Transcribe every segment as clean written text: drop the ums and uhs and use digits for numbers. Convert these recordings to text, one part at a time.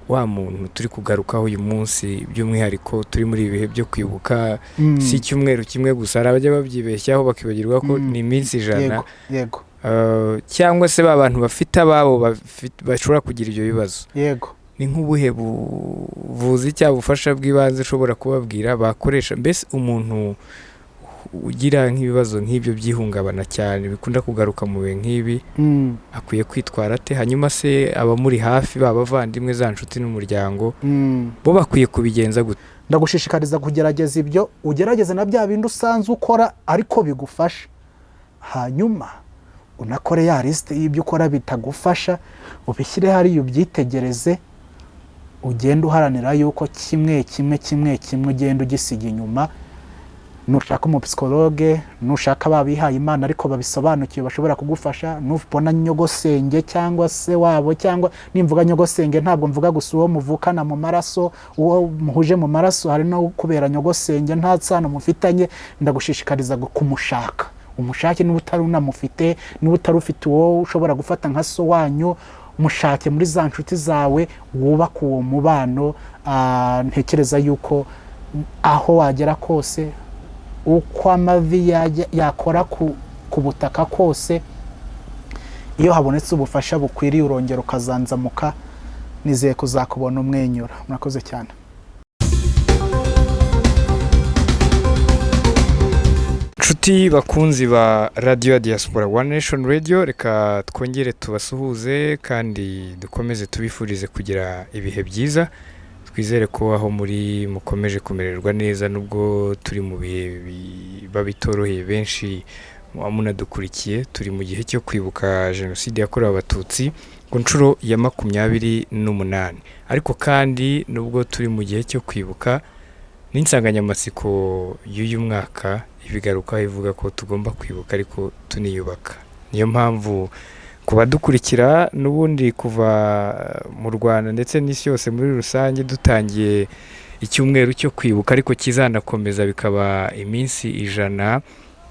Wa muntu turi kugarukaho uyu munsi, by'umwihariko turi muri ibi bihe byo kwibuka, si icyumweru kimwe gusa, hari abajya babyibeshyaho bakibagirwa ko ni iminsi 100. yego yego Cyangwa se ba bantu bafite ababo bashobora kugira ibyo bibazo, ni nk'ubuhe buvuzi cyangwa ubufasha bw'ibanze ushobora kubabwira bakoresha? Mbese umuntu ugira nk'ibibazo nk'ibyo by'ihungabana cyane bikunda kugaruka mu bihe nk'ibi, akwiye kwitwara ate? Hanyuma se abamuri hafi, baba abavandimwe, za nshuti n'umuryango, bo bakwiye kubigenza gute? Ndagushishikariza kugerageza ibyo, ugerageze na bya bindi usanzwe ukora ariko bigufasha, hanyuma unakore ya lisite y'ibyo ukora bitagufasha, ubishyire hariya, ubyitegereze, ugende uharanira yuko kimwe kimwe kimwe kimwe ugenda ugisiga inyuma. Nushaka umupsikologe, nushaka ababihaye Imana ariko babisobanukiwe bashobora kugufasha, nubona nyogosenge cyangwa se wabo, cyangwa nimvuga nyogosenge ntabwo mvuga gusa uwo muvukana mu maraso, uwo muhuje mu maraso, hari no kubera nyogosenge nta sano mufitanye. Ndagushishikariza kumushaka, umushake. Niba utari unamufite, niba utari ufite uwo ushobora gufata nka so wanyu, mushake muri za nshuti zawe, wubake uwo mubano. Ntekereza yuko aho wagera kose, uko amavi yakora ku butaka kose, iyo habonetse ubufasha bukwiriye urongera ukazanzamuka. Nizeye kuzakubona umwenyura. Murakoze cyane. Nshuti bakunzi ba radiyo ya Diaspora, One Nation Radio, reka twongere tubasuhuze kandi dukomeze tubifurize kugira ibihe byiza. Twizere ko aho muri mukomeje kumererwa neza, nubwo turi mu bihe biba bitoroheye benshi muba munadukurikiye. Turi mu gihe cyo kwibuka Jenoside yakorewe Abatutsi ku nshuro ya 28. Ariko kandi nubwo turi mu gihe cyo kwibuka, n'insanganyamatsiko y'uyu mwaka ibigarukaho, ivuga ko tugomba kwibuka ariko tuniyubaka. Niyo mpamvu ku badukurikira n'ubundi kuva mu Rwanda ndetse n'isi yose muri rusange, dutangiye icyumweru cyo kwibuka ariko kizanakomeza bikaba iminsi 100,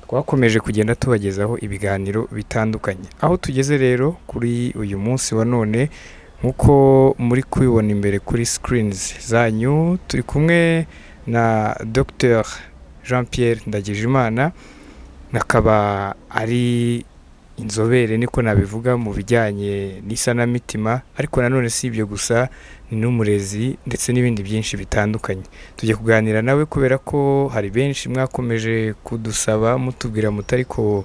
twakomeje kugenda tubagezaho ibiganiro bitandukanye. Aho tugeze rero kuri uyu munsi wa none, nk'uko muri kubibona imbere kuri screens zanyu, turi kumwe na Dr Jean Pierre Ndagijimana, akaba ari inzobere, niko nabivuga, mu bijyanye n'isanamitima. Ariko nanone si ibyo gusa, ni n'umurezi ndetse n'ibindi byinshi bitandukanye. Tujya kuganira nawe kubera ko hari benshi mwakomeje kudusaba, mutubwira muti: "Ariko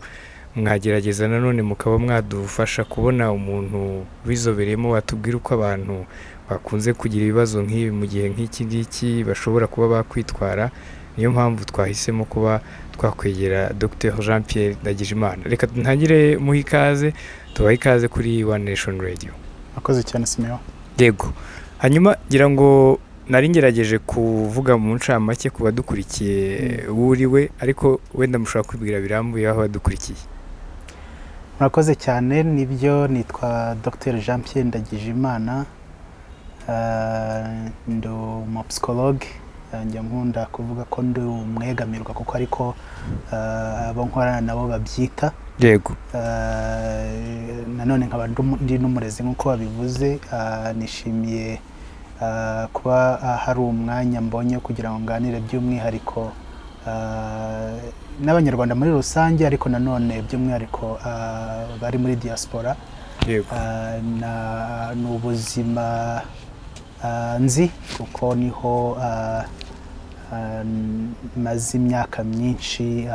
mwagerageza nanone mukaba mwadufasha kubona umuntu wizobereyemo watubwira uko abantu bakunze kugira ibibazo nk'ibi mu gihe nk'iki ngiki bashobora kuba bakwitwara." Niyo mpamvu twahisemo kuba twakwegera Dr Jean Pierre Ndagijimana. Reka ntangire muhe ikaze, tubahe ikaze kuri One Nation Radio. Murakoze cyane, Simeon. Yego. Hanyuma ngira ngo nari ngerageje kuvuga mu ncamake ku badukurikiye wuriwe, ariko wenda mushobora kwibwira birambuye aho badukurikiye. Murakoze cyane. Nibyo, nitwa Dr Jean Pierre Ndagijimana. Ndi umupsikologe. Njya nkunda kuvuga ko ndi umwegamirwa kuko ariko abo nkorana nabo babyita. Nanone nkaba ndi n'umurezi nk'uko babivuze. Nishimiye kuba hari umwanya mbonye kugira ngo nganire by'umwihariko n'Abanyarwanda muri rusange, ariko nanone by'umwihariko bari muri diaspora. Ni ubuzima nzi kuko niho maze imyaka myinshi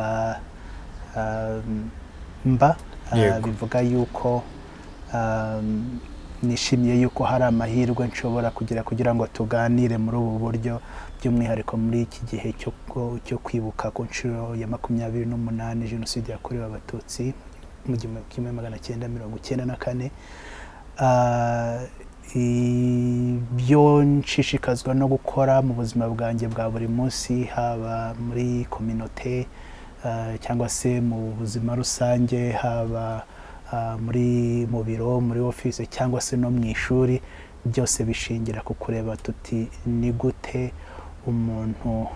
mba. Bivuga yuko nishimiye yuko hari amahirwe nshobora kugira kugira ngo tuganire muri ubu buryo, by'umwihariko muri iki gihe cyo kwibuka ku nshuro ya 28 Jenoside yakorewe Abatutsi mu 1994. Ibyo nshishikazwa no gukora mu buzima bwanjye bwa buri munsi, haba muri kominote cyangwa se mu buzima rusange, haba muri mu biro, muri office cyangwa se no mu ishuri, byose bishingira ku kureba tuti: ni gute umuntu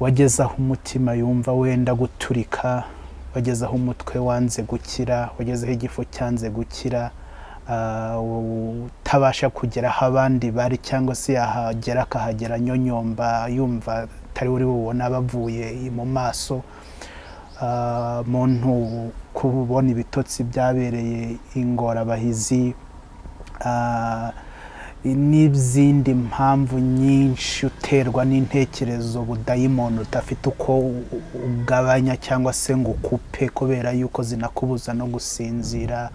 wageze aho umutima yumva wenda guturika, wageze aho umutwe wanze gukira, wageze aho igifu cyanze gukira, utabasha kugera aho abandi bari, cyangwa se yahagera akahagera nyonyomba, yumva atari uri bubona bavuye mu maso. Muntu kubona ibitotsi byabereye ingorabahizi, n'izindi mpamvu nyinshi uterwa n'intekerezo budayimoni udafite uko ugabanya cyangwa se ngo ukupe, kubera yuko zinakubuza no gusinzira.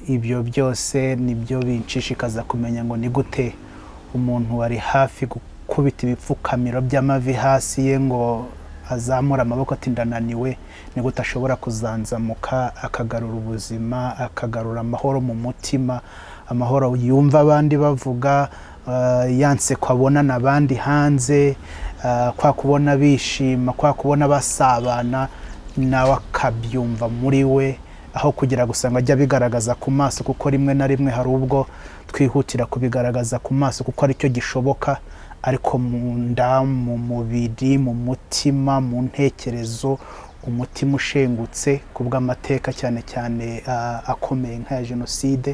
Ibyo byose nibyo binshishikaza kumenya ngo ni gute umuntu wari hafi gukubita ibipfukamiro by'amavi hasi ye ngo azamura amaboko ati ndananiwe, ni gute ashobora kuzanzamuka akagarura ubuzima, akagarura amahoro mu mutima, amahoro yumva abandi bavuga, yanse ko abonana abandi hanze, kwa kubona bishima, kwa kubona basabana, nawe akabyumva muri we, aho kugira gusa ngo ajye abigaragaza ku maso, kuko rimwe na rimwe hari ubwo twihutira kubigaragaza ku maso kuko aricyo gishoboka, ariko mu nda, mu mubiri, mu mutima, mu ntekerezo, umutima ushengutse ku bw'amateka cyane cyane akomeye nk'aya jenoside.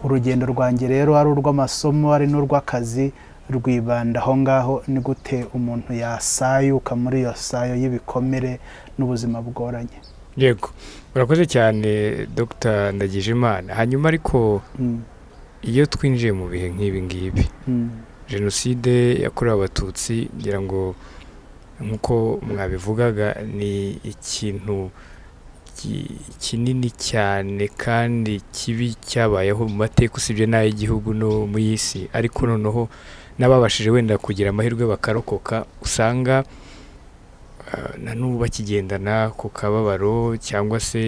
Urugendo rwanjye rero ari urw'amasomo ari n'urw'akazi, rwibanda aho ngaho, ni gute umuntu yasayuka muri iyo sayo y'ibikomere n'ubuzima bugoranye. Yego, urakoze cyane Dr Ndagijimana. Hanyuma ariko iyo twinjiye mu bihe nk'ibi ngibi, jenoside yakorewe Abatutsi, ngira ngo nk'uko mwabivugaga ni ikintu kinini cyane kandi kibi cyabayeho mu mateka, usibye n'ay'igihugu no mu isi, ariko noneho n'ababashije wenda kugira amahirwe bakarokoka, usanga na n'ubu bakigendana ku kababaro cyangwa se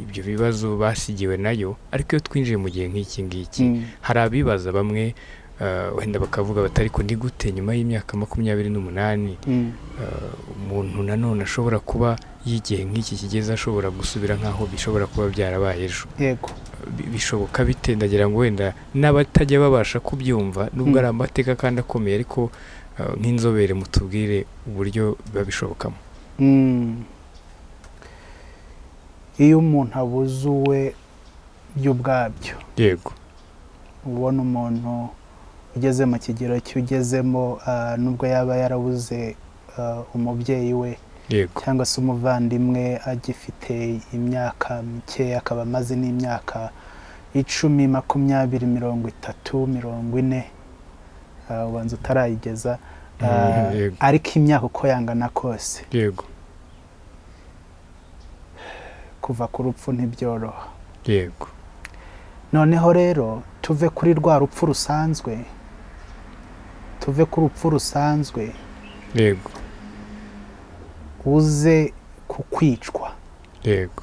ibyo bibazo basigiwe nayo. Ariko iyo twinjiye mu gihe nk'iki ngiki, hari abibaza bamwe, wenda bakavuga bati ariko ni gute nyuma y'imyaka 28 umuntu nanone ashobora kuba y'igihe nk'iki kigeze ashobora gusubira nk'aho bishobora kuba byarabaye ejo? Yego. Bishoboka bite? Ndagira ngo wenda n'abatajya babasha kubyumva, nubwo ari amateka kandi akomeye, ariko nk'inzobere mutubwire uburyo biba bishobokamo. Iyo umuntu abuze uwe by'ubwabyo, yego, ubona umuntu ugeze mu kigero cy'ugezemo, nubwo yaba yarabuze umubyeyi we, yego, cyangwa se umuvandimwe agifite imyaka mikeya, akaba amaze n'imyaka 10, 20, 30, 40, ubanza utarayigeza, ariko imyaka uko yangana kose, yego, kuva ku rupfu ntibyoroha. Yego. Noneho rero tuve kuri rwa rupfu rusanzwe, tuve ku rupfu rusanzwe, yego, uze ku kwicwa. Yego.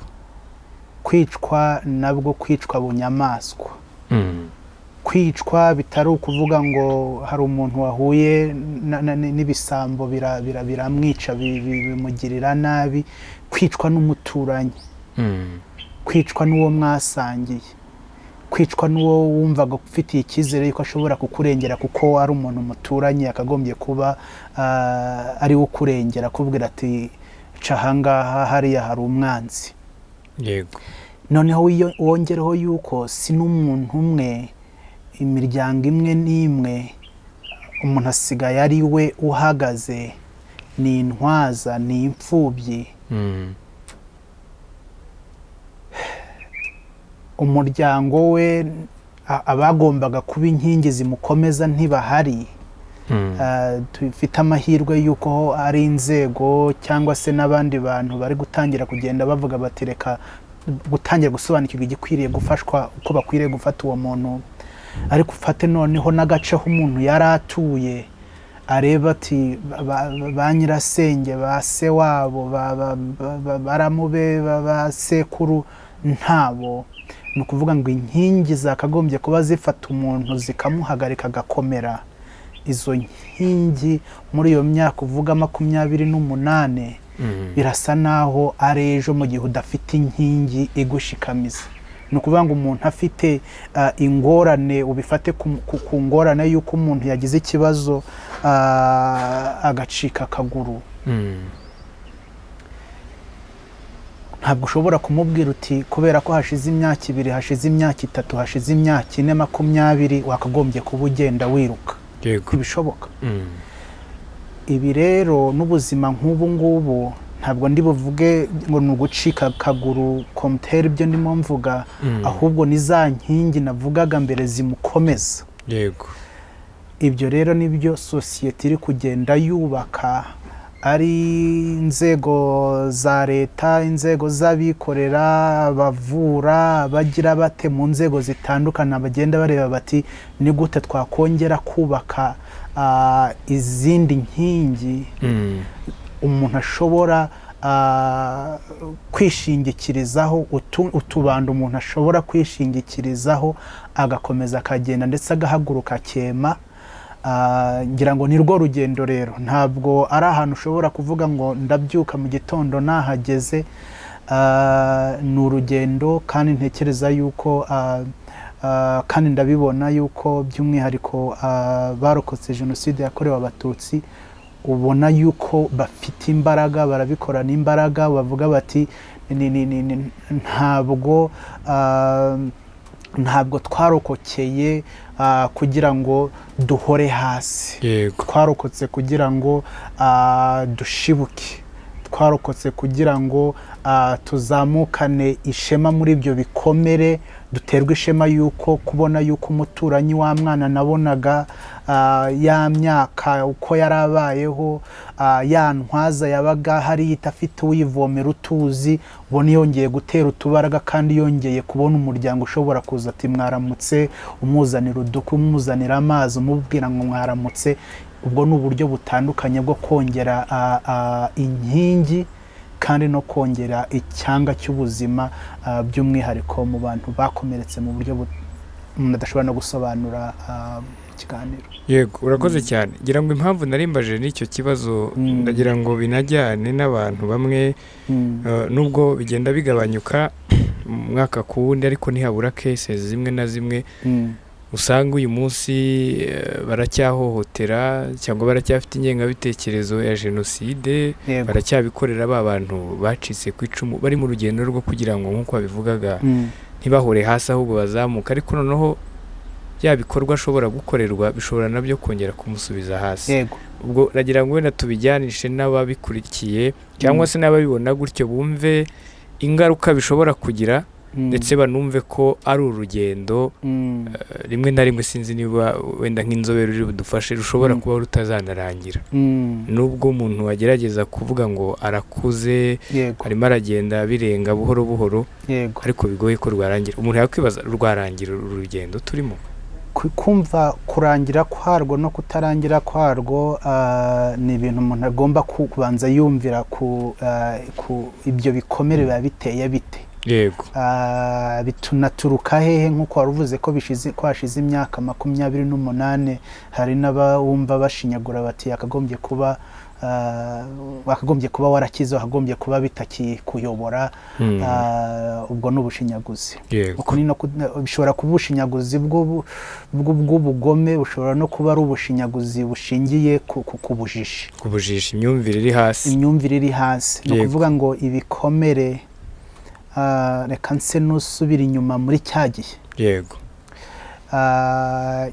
Kwicwa nabwo kwicwa bunyamaswa. Kwicwa bitari ukuvuga ngo hari umuntu wahuye n'ibisambo biramwica, bimugirira nabi. Kwicwa n'umuturanyi, kwicwa n'uwo mwasangiye, kwicwa n'uwo wumvaga ufitiye icyizere yuko ashobora kukurengera kuko ari umuntu muturanye, yakagombye kuba ari we ukurengera, akubwira ati ca ahangaha, hariya hari umwanzi. Yego. Noneho wongereho yuko si n'umuntu umwe, imiryango imwe n'imwe umuntu asigaye ari we uhagaze, ni intwaza, ni imfubyi. Umuryango we, abagombaga kuba inkingi zimukomeza ntibahari. Dufite amahirwe y'uko ari inzego cyangwa se n'abandi bantu bari gutangira kugenda bavuga bati reka gutangira gusobanukirwa igikwiriye gufashwa, uko bakwiriye gufata uwo muntu. Ariko ufate noneho n'agace aho umuntu yari atuye, areba ati ba nyirasenge, ba se wabo, baramube, ba sekuru ntabo. Ni ukuvuga ngo inkingi zakagombye kuba zifata umuntu zikamuhagarika agakomera, izo nkingi muri iyo myaka uvuga 28 birasa naho ari ejo, mu gihe udafite inkingi igushikamiza. Ni ukuvuga ngo umuntu afite ingorane, ubifate ku ngorane y'uko umuntu yagize ikibazo, agacika akaguru, Ntabwo ushobora kumubwira uti kubera ko hashize imyaka 2, hashize imyaka 3, hashize imyaka 4, 20, wakagombye kuba ugenda wiruka. Ntibishoboka. Ibi rero n'ubuzima nk'ubu ngubu, ntabwo ndi buvuge ngo ni ugucika akaguru komutera ibyo ndimo mvuga, ahubwo ni za nkingi navugaga mbere zimukomeza. Ibyo rero nibyo sosiyete iri kugenda yubaka, ari inzego za leta, inzego z'abikorera, abavura, bagira bate mu nzego zitandukanye, bagenda bareba bati ni gute twakongera kubaka izindi nkingi umuntu ashobora kwishingikirizaho, utubando umuntu ashobora kwishingikirizaho agakomeza akagenda ndetse agahaguruka akema. Ngira ngo ni rwo rugendo rero, ntabwo ari ahantu ushobora kuvuga ngo ndabyuka mu gitondo nahageze. Ni urugendo, kandi ntekereza yuko kandi ndabibona yuko by'umwihariko barokotse jenoside yakorewe Abatutsi, ubona yuko bafite imbaraga, barabikorana imbaraga, bavuga bati ntabwo twarokokeye kugira ngo duhore hasi. Twarokotse kugira ngo dushibuke, twarokotse kugira ngo tuzamukane ishema muri ibyo bikomere, duterwe ishema yuko kubona yuko umuturanyi wa mwana nabonaga ya myaka uko yarabayeho, ya ntwaza yabaga hari idafite uyivomera utuzi, ubona yongeye gutera utubaraga kandi yongeye kubona umuryango ushobora kuza ati mwaramutse, umuzanira udukwi, umuzanira amazi, umubwira ngo mwaramutse. Ubwo ni uburyo butandukanye bwo kongera inkingi kandi no kongera icyanga cy'ubuzima, by'umwihariko mu bantu bakomeretse mu buryo umuntu adashobora no gusobanura ikiganiro. Yego, urakoze cyane. Ngira ngo impamvu narimbaje n'icyo kibazo, ndagira ngo binajyane n'abantu bamwe, nubwo bigenda bigabanyuka umwaka ku wundi, ariko ntihabura cases zimwe na zimwe usanga uyu munsi baracyahohotera cyangwa baracyafite ingengabitekerezo ya jenoside, baracyabikorera ba bantu bacitse ku icumu, bari mu rugendo rwo kugira ngo nk'uko babivugaga ntibahore hasi ahubwo bazamuka, ariko noneho bya bikorwa ashobora gukorerwa bishobora nabyo kongera kumusubiza hasi. Ubwo nagira ngo wenda tubijyanishe n'ababikurikiye cyangwa se n'ababibona gutyo, bumve ingaruka bishobora kugira, ndetse banumve ko ari urugendo rimwe na rimwe, sinzi niba wenda nk'inzobere uri budufashe, rushobora kuba rutazanarangira. Nubwo umuntu agerageza kuvuga ngo arakuze, arimo aragenda birenga buhoro buhoro, ariko bigoye ko rwarangira. Umuntu yakwibaza rwarangira uru rugendo turimo? Kumva kurangira kwarwo no kutarangira kwarwo ni ibintu umuntu agomba kubanza yumvira ku ibyo bikomere biba biteye bite. Bitunaturuka hehe, nk'uko waruvuze ko bishize ko hashize imyaka 28, hari n'abawumva bashinyagura bati yakagombye kuba warakize, wakagombye kuba bitakikuyobora. Ubwo ni ubushinyaguzi. Bishobora kuba ubushinyaguzi bw'ubugome, bushobora no kuba ari ubushinyaguzi bushingiye ku bujiji. Ku bujiji, imyumvire iri hasi. Imyumvire iri hasi. Ni ukuvuga ngo ibikomere, reka nse nusubira inyuma muri cya gihe. Yego.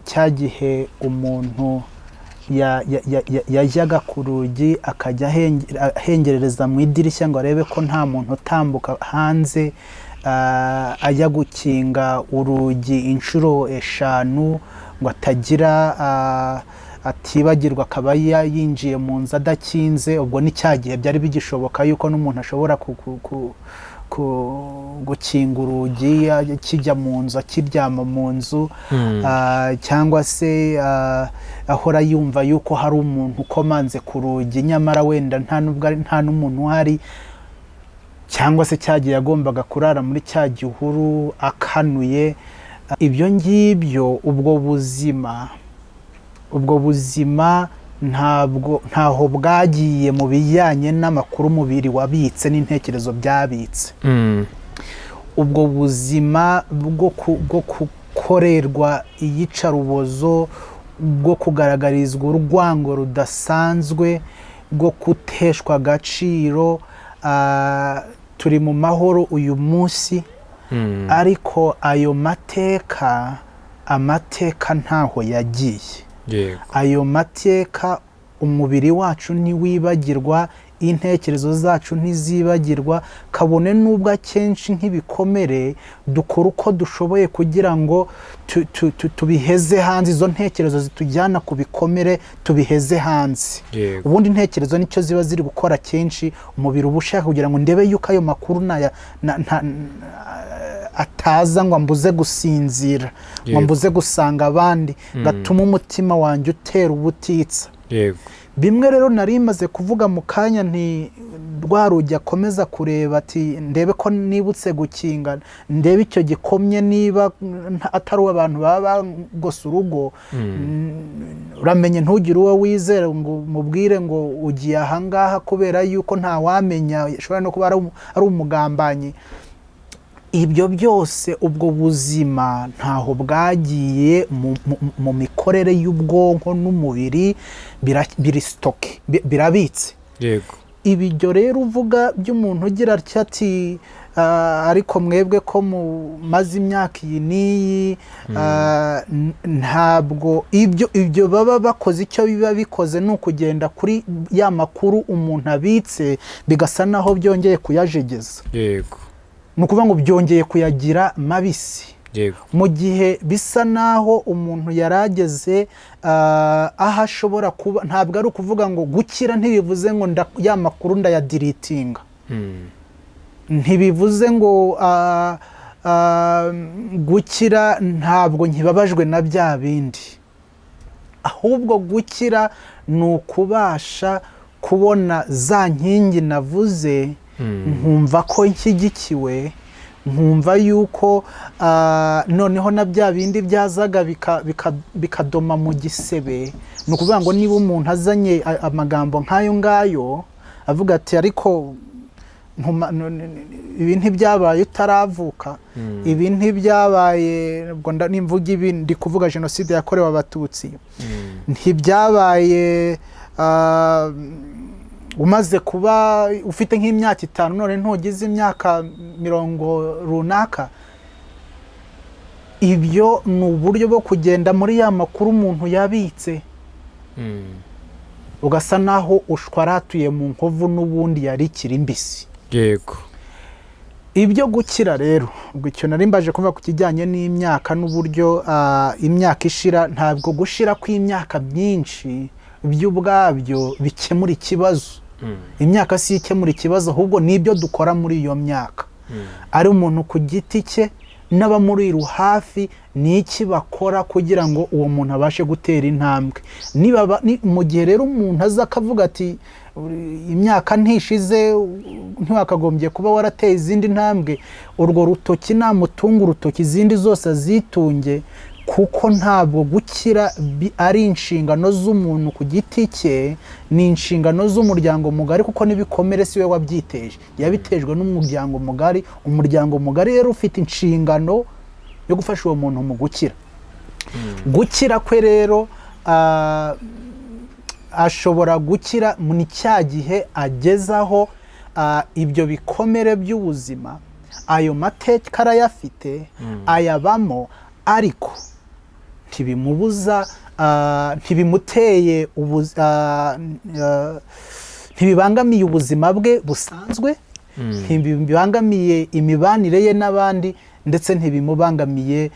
Cya gihe umuntu yajyaga ku rugi akajya ahengerereza mu idirishya ngo arebe ko nta muntu utambuka hanze, ajya gukinga urugi inshuro 5 ngo atagira atibagirwa akaba yinjiye mu nzu adakinze. Ubwo ni cya gihe byari bigishoboka yuko n'umuntu ashobora gukinga urugi akijya mu nzu, akiryama mu nzu, cyangwa se ahora yumva yuko hari umuntu ukomanze ku rugi nyamara wenda nta nubwo nta n'umuntu uhari, cyangwa se cyagiye agombaga kurara muri cya gihuru akanuye. Ibyo ngibyo, ubwo buzima ntabwo ntaho bwagiye mu bijyanye n'amakuru umubiri wabitse n'intekerezo byabitse. Ubwo buzima bwo gukorerwa iyicarubozo, bwo kugaragarizwa urwango rudasanzwe, bwo guteshwa agaciro, Turi mu mahoro uyu munsi, ariko ayo mateka, amateka ntaho yagiye. Ayo mateka, umubiri wacu ntiwibagirwa, intekerezo zacu ntizibagirwa, kabone n'ubwo akenshi nk'ibikomere dukora uko dushoboye kugira ngo tubiheze hanze, izo ntekerezo zitujyana ku bikomere tubiheze hanze. Ubundi intekerezo nicyo ziba ziri gukora kenshi, umubiri uba ushaka kugira ngo ndebe yuko ayo makuru ataza ngo ambuze gusinzira, ngo ambuze gusanga abandi, gatuma umutima wanjye utera ubutitsa. Bimwe rero nari maze kuvuga mu kanya, nti rwa rugi akomeza kureba ati ndebe ko nibutse gukinga, ndebe icyo gikomye niba atari uwo abantu baba bagose urugo. Uramenye ntugire uwo wizera ngo mubwire ngo ugiye ahangaha, kubera yuko ntawamenya, ashobora no kuba ari umugambanyi. Ibyo byose, ubwo buzima ntaho bwagiye mu mikorere y'ubwonko n'umubiri, biri stocké, birabitse. Ibyo rero uvuga by'umuntu ugira atya ati ariko mwebwe ko mumaze imyaka iyi n'iyi, ntabwo ibyo baba bakoze, icyo biba bikoze ni ukugenda kuri ya makuru umuntu abitse, bigasa naho byongeye kuyajegeza. Ni ukuvuga ngo byongeye kuyagira mabisi, mu gihe bisa naho umuntu yari ageze aho ashobora kuba. Ntabwo ari ukuvuga ngo gukira ntibivuze ngo ya makuru ndayadeletinga. Ntibivuze ngo gukira ntabwo nkibabajwe na bya bindi, ahubwo gukira ni ukubasha kubona za nkingi navuze, nkumva ko nshyigikiwe, nkumva yuko noneho na bya bindi byazaga bikadoma mu gisebe. Ni ukuvuga ngo niba umuntu azanye amagambo nk'ayo ngayo, avuga ati ariko ibi ntibyabaye utaravuka, ibi ntibyabaye, ubwo nimvuga ibi ndi kuvuga Jenoside yakorewe Abatutsi, ntibyabaye umaze kuba ufite nk'imyaka 5, none ntugize imyaka mirongo runaka. Ibyo ni uburyo bwo kugenda muri ya makuru umuntu yabitse, ugasa naho ushwaratuye mu nkovu n'ubundi yari ikiri mbisi. Ibyo gukira rero, ubwo icyo nari mbaje kuvuga ku kijyanye n'imyaka n'uburyo imyaka ishira, ntabwo gushira kw'imyaka myinshi byo ubwabyo bikemura ikibazo. Imyaka si ikemura ikibazo, ahubwo n'ibyo dukora muri iyo myaka, ari umuntu ku giti cye n'abamuri hafi, ni iki bakora kugira ngo uwo muntu abashe gutera intambwe. Mu gihe rero umuntu aza akavuga ati imyaka ntishize, ntiwakagombye kuba warateye izindi ntambwe, urwo rutoki namutunga urutoki, izindi zose azitunge, kuko ntabwo gukira ari inshingano z'umuntu ku giti cye, ni inshingano z'umuryango mugari, kuko n'ibikomere si we wabyiteje, yabitejwe n'umuryango mugari. Umuryango mugari rero ufite inshingano yo gufasha uwo muntu mu gukira. Gukira kwe rero, ashobora gukira muri cya gihe agezaho ibyo bikomere by'ubuzima, ayo mateka arayafite, ayabamo, ariko ntibimubuza, ntibimuteye ntibibangamiye ubuzima bwe busanzwe, ntibibangamiye imibanire ye n'abandi, ndetse ntibimubangamiye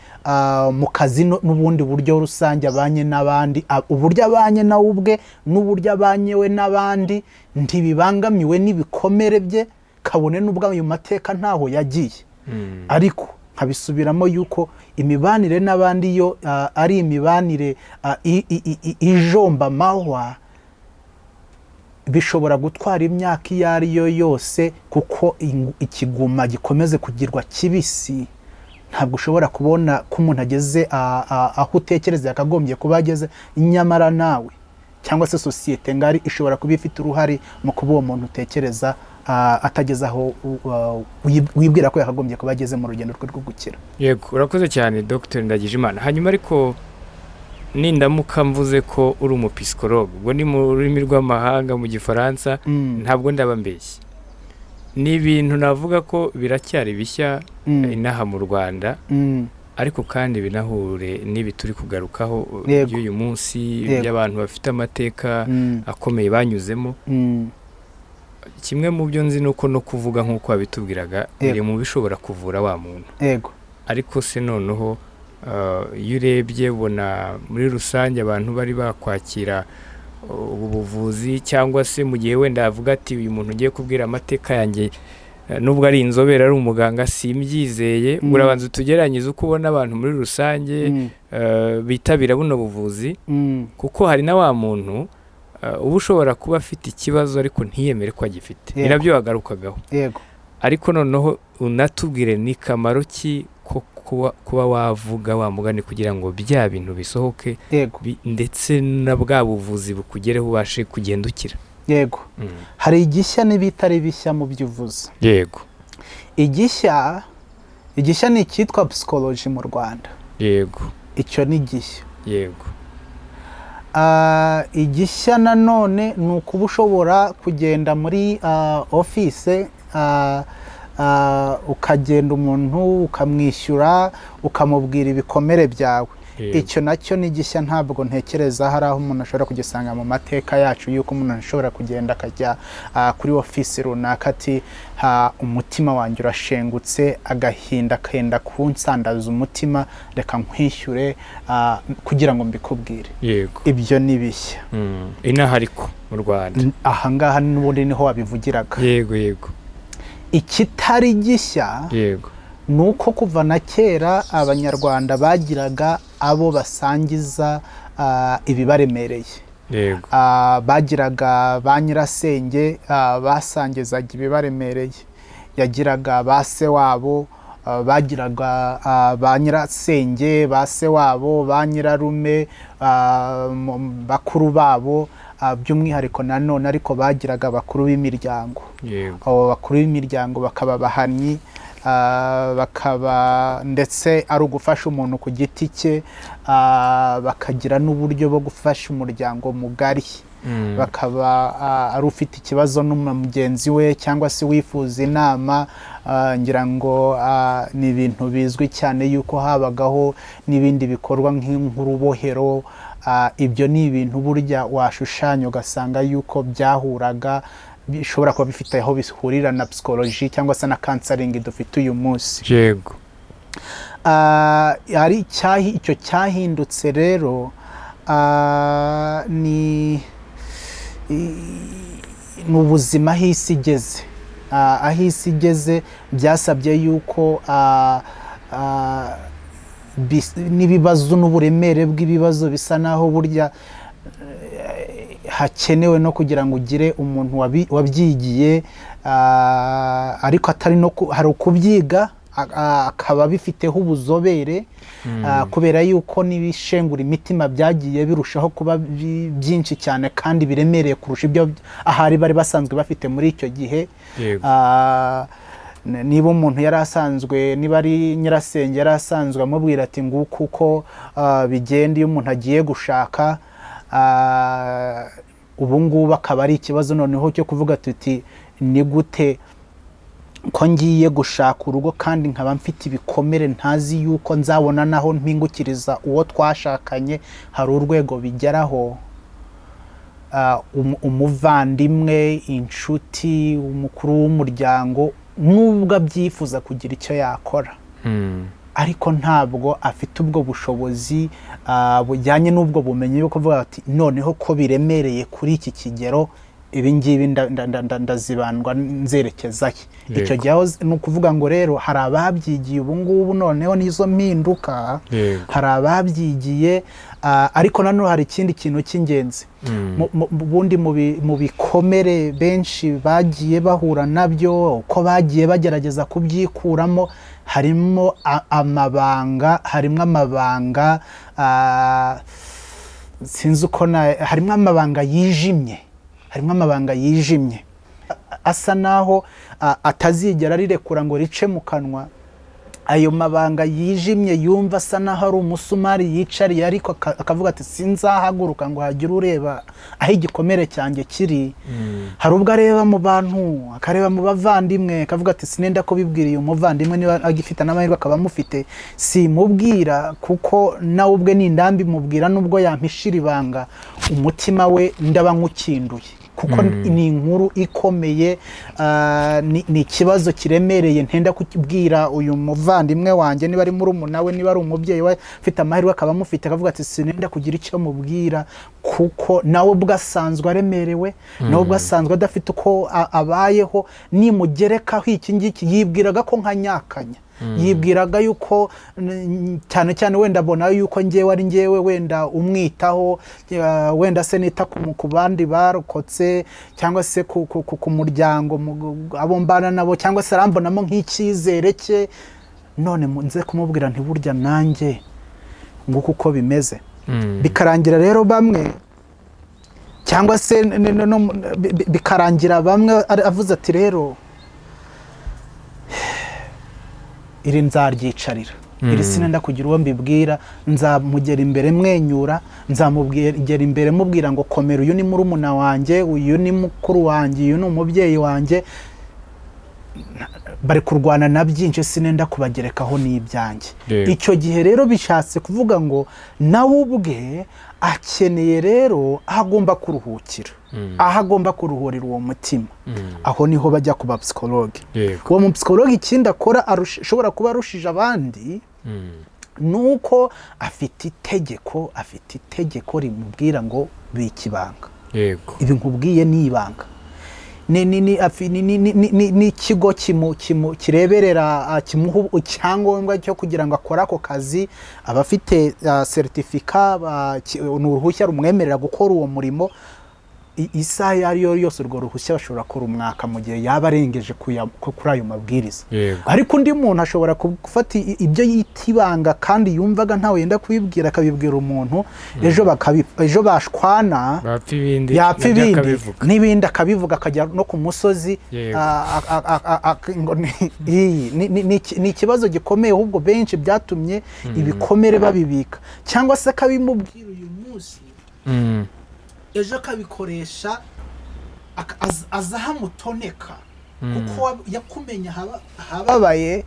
mu kazi n'ubundi buryo rusange abanye n'abandi. Uburyo abanye nawe ubwe n'uburyo abanye we n'abandi ntibibangamiwe n'ibikomere bye, kabone n'ubwo ayo mateka ntaho yagiye. Ariko nkabisubiramo yuko imibanire n'abandi yo ari imibanire ijomba amahwa, bishobora gutwara imyaka iyo ari yo yose, kuko ikiguma gikomeze kugirwa kibisi. Ntabwo ushobora kubona ko umuntu ageze aho utekereza yakagombye kuba ageze, nyamara nawe cyangwa se sosiyete ngari ishobora kuba ifite uruhare mu kuba uwo muntu utekereza atageze aho wibwira ko yakagombye kuba ageze mu rugendo rwe rwo gukira. Yego, urakoze cyane, Dr Ndagijimana. Hanyuma ariko nindamuka mvuze ko uri umupsychologue, ubwo ni mu rurimi rw'amahanga, mu Gifaransa, ntabwo ndaba mbeshye? Ni ibintu navuga ko biracyari bishya inaha mu Rwanda, ariko kandi binahure n'ibi turi kugarukaho by'uyu munsi, by'abantu bafite amateka akomeye banyuzemo. Kimwe mu byo nzi ni uko no kuvuga, nk'uko wabitubwiraga, biri mu bishobora kuvura wa muntu. Ariko se noneho iyo urebye ubona muri rusange abantu bari bakwakira ubu buvuzi, cyangwa se mu gihe wenda avuga ati uyu muntu ugiye kubwira amateka yanjye, nubwo ari inzobere, ari umuganga, simbyizeye, urabanza utugereranyirize uko ubona abantu muri rusange bitabira buno buvuzi, kuko hari na wa muntu uba ushobora kuba afite ikibazo ariko ntiyemere ko agifite, ni nabyo wagarukagaho. Ariko noneho unatubwire ni kamaro ki ko kuba wavuga wa mugani kugira ngo bya bintu bisohoke, ndetse na bwa buvuzi bukugereho ubashe kugenda ukira. Yego. Hari igishya n'ibitari bishya mu byo uvuze. Igishya ni icyitwa psychology mu Rwanda. Icyo ni igishya. Igishya nanone ni ukuba ushobora kugenda muri office, ukagenda umuntu ukamwishyura, ukamubwira ibikomere byawe. Icyo nacyo ni gishya, ntabwo ntekereza hari aho umuntu ashobora kugisanga mu mateka yacu, yuko umuntu ashobora kugenda akajya kuri ofisi runaka ati umutima wanjye urashengutse, agahinda kenda kunsandaza umutima, reka nkwishyure kugira ngo mbikubwire. Ibyo ni bishya. Inaha ariko mu Rwanda. Ahangaha n'ubundi niho wabivugiraga. Yego. Ikitari gishya ni uko kuva na kera Abanyarwanda bagiraga abo basangiza ibibaremereye. Bagiraga ba nyirasenge basangizaga ibibaremereye, yagiraga ba se wabo, bagiraga ba nyirasenge, ba se wabo, ba nyirarume, bakuru babo, by'umwihariko nanone ariko bagiraga bakuru b'imiryango. Abo bakuru b'imiryango bakaba abahanyi, bakaba ndetse ari ugufasha umuntu ku giti cye, bakagira n'uburyo bwo gufasha umuryango mugari. Bakaba ari ufite ikibazo n'umugenzi we cyangwa se wifuza inama, ngira ngo ni ibintu bizwi cyane yuko habagaho n'ibindi bikorwa nk'urubohero. Ibyo ni ibintu burya washushanya ugasanga yuko byahuraga, bishobora kuba bifite aho bihurira na psychology cyangwa se na counseling dufite uyu munsi. Hari icyo cyahindutse rero, ni ubuzima aho isi igeze. Aho isi igeze byasabye yuko n'ibibazo n'uburemere bw'ibibazo bisa naho burya hakenewe no kugira ngo ugire umuntu wabyigiye, ariko atari no hari ukubyiga akaba bifiteho ubuzobere, kubera yuko n'ibishengura imitima byagiye birushaho kuba byinshi cyane kandi biremereye kurusha ibyo ahari bari basanzwe bafite muri icyo gihe. Niba umuntu yari asanzwe, niba ari nyirasenge yari asanzwe amubwira ati nguko uko bigenda iyo umuntu agiye gushaka, ubu ngubu akaba ari ikibazo noneho cyo kuvuga tuti ni gute ko ngiye gushaka urugo kandi nkaba mfite ibikomere ntazi yuko nzabona naho mpingukiriza uwo twashakanye. Hari urwego bigeraho, umuvandimwe, inshuti, umukuru w'umuryango, nubwo abyifuza kugira icyo yakora, ariko ntabwo afite ubwo bushobozi bujyanye n'ubwo bumenyi bwo kuvuga ati noneho ko biremereye kuri iki kigero, ibi ngibi ndazibandwa nzerekezahe. Icyo gihe ni ukuvuga ngo rero hari ababyigiye ubu ngubu, noneho n'izo mpinduka hari ababyigiye, ariko nanone hari ikindi kintu cy'ingenzi. Ubundi mu bikomere benshi bagiye bahura nabyo, uko bagiye bagerageza kubyikuramo, harimo amabanga, harimo amabanga sinzi uko harimo amabanga yijimye, harimo amabanga yijimye asa naho atazigera arirekura ngo rice mu kanwa. Ayo mabanga yijimye yumva asa naho ari umusumari yicariye, ariko akavuga ati sinzahaguruka ngo hagire ureba aho igikomere cyanjye kiri. Hari ubwo areba mu bantu, akareba mu bavandimwe, akavuga ati sinenda kubibwira uyu muvandimwe, niba agifite n'amahirwe akaba amufite, simubwira kuko nawe ubwe nindambi mubwira nubwo yampishira ibanga, umutima we ndaba nkukinduye, kuko ni inkuru ikomeye, ni ikibazo kiremereye ntenda kubwira uyu muvandimwe wanjye, niba ari murumuna we, niba ari umubyeyi we, ufite amahirwe akaba amufite, akavuga ati sinenda kugira icyo mubwira kuko nawe ubwo asanzwe aremerewe, nawe ubwo asanzwe adafite uko abayeho, nimugerekaho iki ngiki yibwiraga ko nkanyakanya, yibwiraga yuko cyane cyane wenda abona yuko ngewe ari ngewe wenda umwitaho, wenda se nita ku bandi barokotse, cyangwa se ku muryango abo mbana nabo, cyangwa se arambonamo nk'icyizere cye, none nze kumubwira nti burya nanjye nguko uko bimeze. Bikarangira rero bamwe, cyangwa se bikarangira bamwe avuze ati rero iri nzaryicarira, iri sinenda kugira uwo mbibwira, nzamugera imbere mwenyura, nzamugera imbere mubwira ngo komera, uyu ni murumuna wanjye, uyu ni mukuru wanjye, uyu ni umubyeyi wanjye, bari kurwana na byinshi sinenda kubagerekaho n'ibyanjye. Icyo gihe rero bishatse kuvuga ngo nawe ubwe akeneye rero aho agomba kuruhukira, aho agomba kuruhurira uwo mutima, aho niho bajya ku ba psychologue. Uwo mu psychologue ikindi akora ashobora kuba arushije abandi, nuko afite itegeko rimubwira ngo bika ibanga. Ibi nkubwiye ni ibanga. Ni ikigo kireberera, kimuha icyangombwa cyo kugira ngo akore ako kazi, aba afite certificat, ni uruhushya rumwemerera gukora uwo murimo. Isaha iyo ari yo yose urwo ruhushya bashobora kurumwaka mu gihe yaba arengeje kuri ayo mabwiriza. Ariko undi muntu ashobora gufata ibyo yita ibanga kandi yumvaga ntawe yenda kubibwira, akabibwira umuntu, ejo bashwana, bapfa ibindi, yapfa nabyo ibindi, akabivuga. N'ibindi akabivuga, akajya no ku musozi. Ngo ni ikibazo gikomeye, ahubwo benshi byatumye ibikomere babibika, cyangwa se akabimubwira uyu munsi, ejo akabikoresha, aza ahamutoneka, kuko yakumenya ahababaye,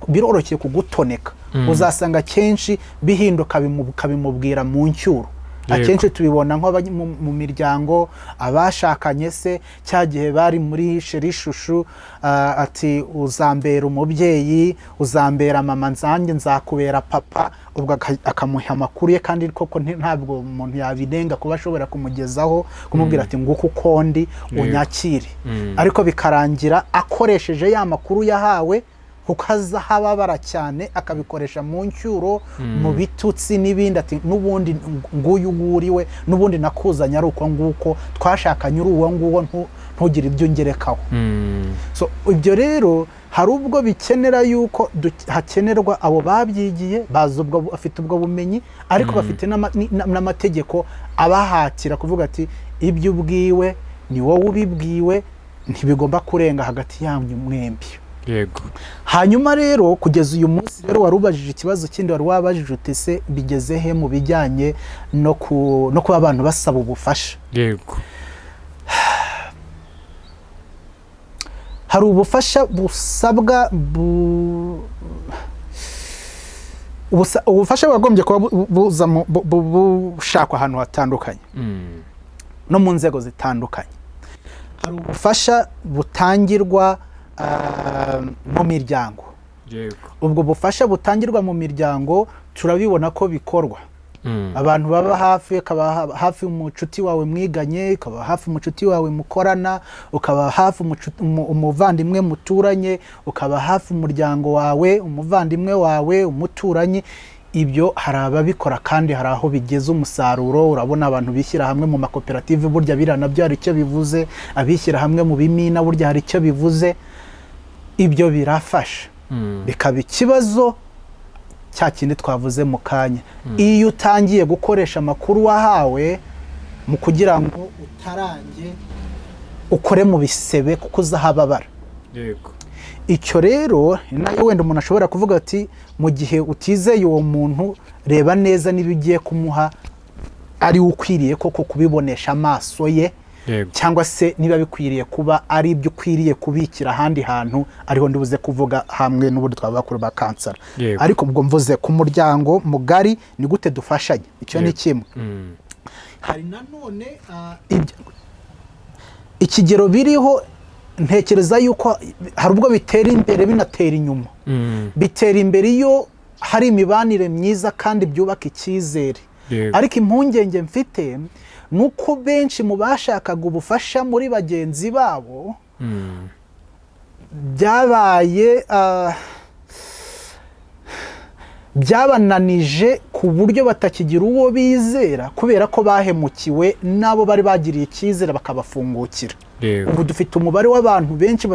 biroroshye kugutoneka. Uzasanga kenshi bihinduka, bimubwira mu ncyuro. Akenshi tubibona nko mu miryango, abashakanye se cya gihe bari muri chéri chouchou, ati uzambera umubyeyi, uzambera mama, nzanjye nzakubera papa, ubwo akamuha amakuru ye, kandi koko ntabwo umuntu yabinenga kuba ashobora kumugezaho, kumubwira ati nguko uko ndi, unyakire. Ariko bikarangira akoresheje ya makuru yahawe, kuko aza ahababara cyane, akabikoresha mu ncyuro, mu bitutsi n'ibindi, ati n'ubundi nguyu nguriwe, n'ubundi nakuzanye ari uko nguko, twashakanye uri uwo nguwo, ntugire ibyo ungerekaho. So ibyo rero hari ubwo bikenera yuko hakenerwa abo babyigiye, bazi ubwo bafite ubwo bumenyi, ariko bafite n'amategeko abahatira kuvuga ati ibyo ubwiwe ni wowe ubibwiwe, ntibigomba kurenga hagati yanyu mwembi. Hanyuma rero kugeza uyu munsi rero wari ubajije ikibazo kindi, wari wabajije uti se bigeze he mu bijyanye no kuba abantu basaba ubufasha? Hari ubufasha busabwa, ubufasha bwagombye kuba buza bushakwa ahantu hatandukanye, no mu nzego zitandukanye. Hari ubufasha butangirwa mu miryango. Ubwo bufasha butangirwa mu miryango turabibona ko bikorwa. Abantu baba hafi, ukaba hafi umucuti wawe mwiganye, ukaba hafi umucuti wawe mukorana, ukaba hafi umuvandimwe muturanye, ukaba hafi umuryango wawe, umuvandimwe wawe, umuturanyi. Ibyo hari ababikora kandi hari aho bigeza umusaruro. Urabona abantu bishyira hamwe mu makoperative, burya biriya nabyo hari icyo bivuze. Abishyira hamwe mu bimina, burya hari icyo bivuze. Ibyo birafasha. Bikaba ikibazo cya kindi twavuze mu kanya, iyo utangiye gukoresha amakuru wahawe mu kugira ngo utarange ukore mu bisebe, kuko uzahababara. Icyo rero nayo wenda umuntu ashobora kuvuga ati mu gihe utizeye uwo muntu, reba neza niba ugiye kumuha ari we ukwiriye koko kubibonesha amaso ye, cyangwa se niba bikwiriye kuba ari ibyo ukwiriye kubikira ahandi hantu, ariho ndibuze kuvuga hamwe n'ubundi twavuga kuri ba counselor. Ariko ubwo mvuze ku muryango mugari, ni gute dufashanya, icyo ni kimwe. Hari nanone ikigero biriho, ntekereza yuko hari ubwo bitera imbere binatera inyuma. Bitera imbere iyo hari imibanire myiza kandi byubaka icyizere. Ariko impungenge mfite ni uko benshi mu bashakaga ubufasha muri bagenzi babo byabaye byabananije ku buryo batakigira uwo bizera, kubera ko bahemukiwe n'abo bari bagiriye icyizere bakabafungukira. Ubu dufite umubare w'abantu benshi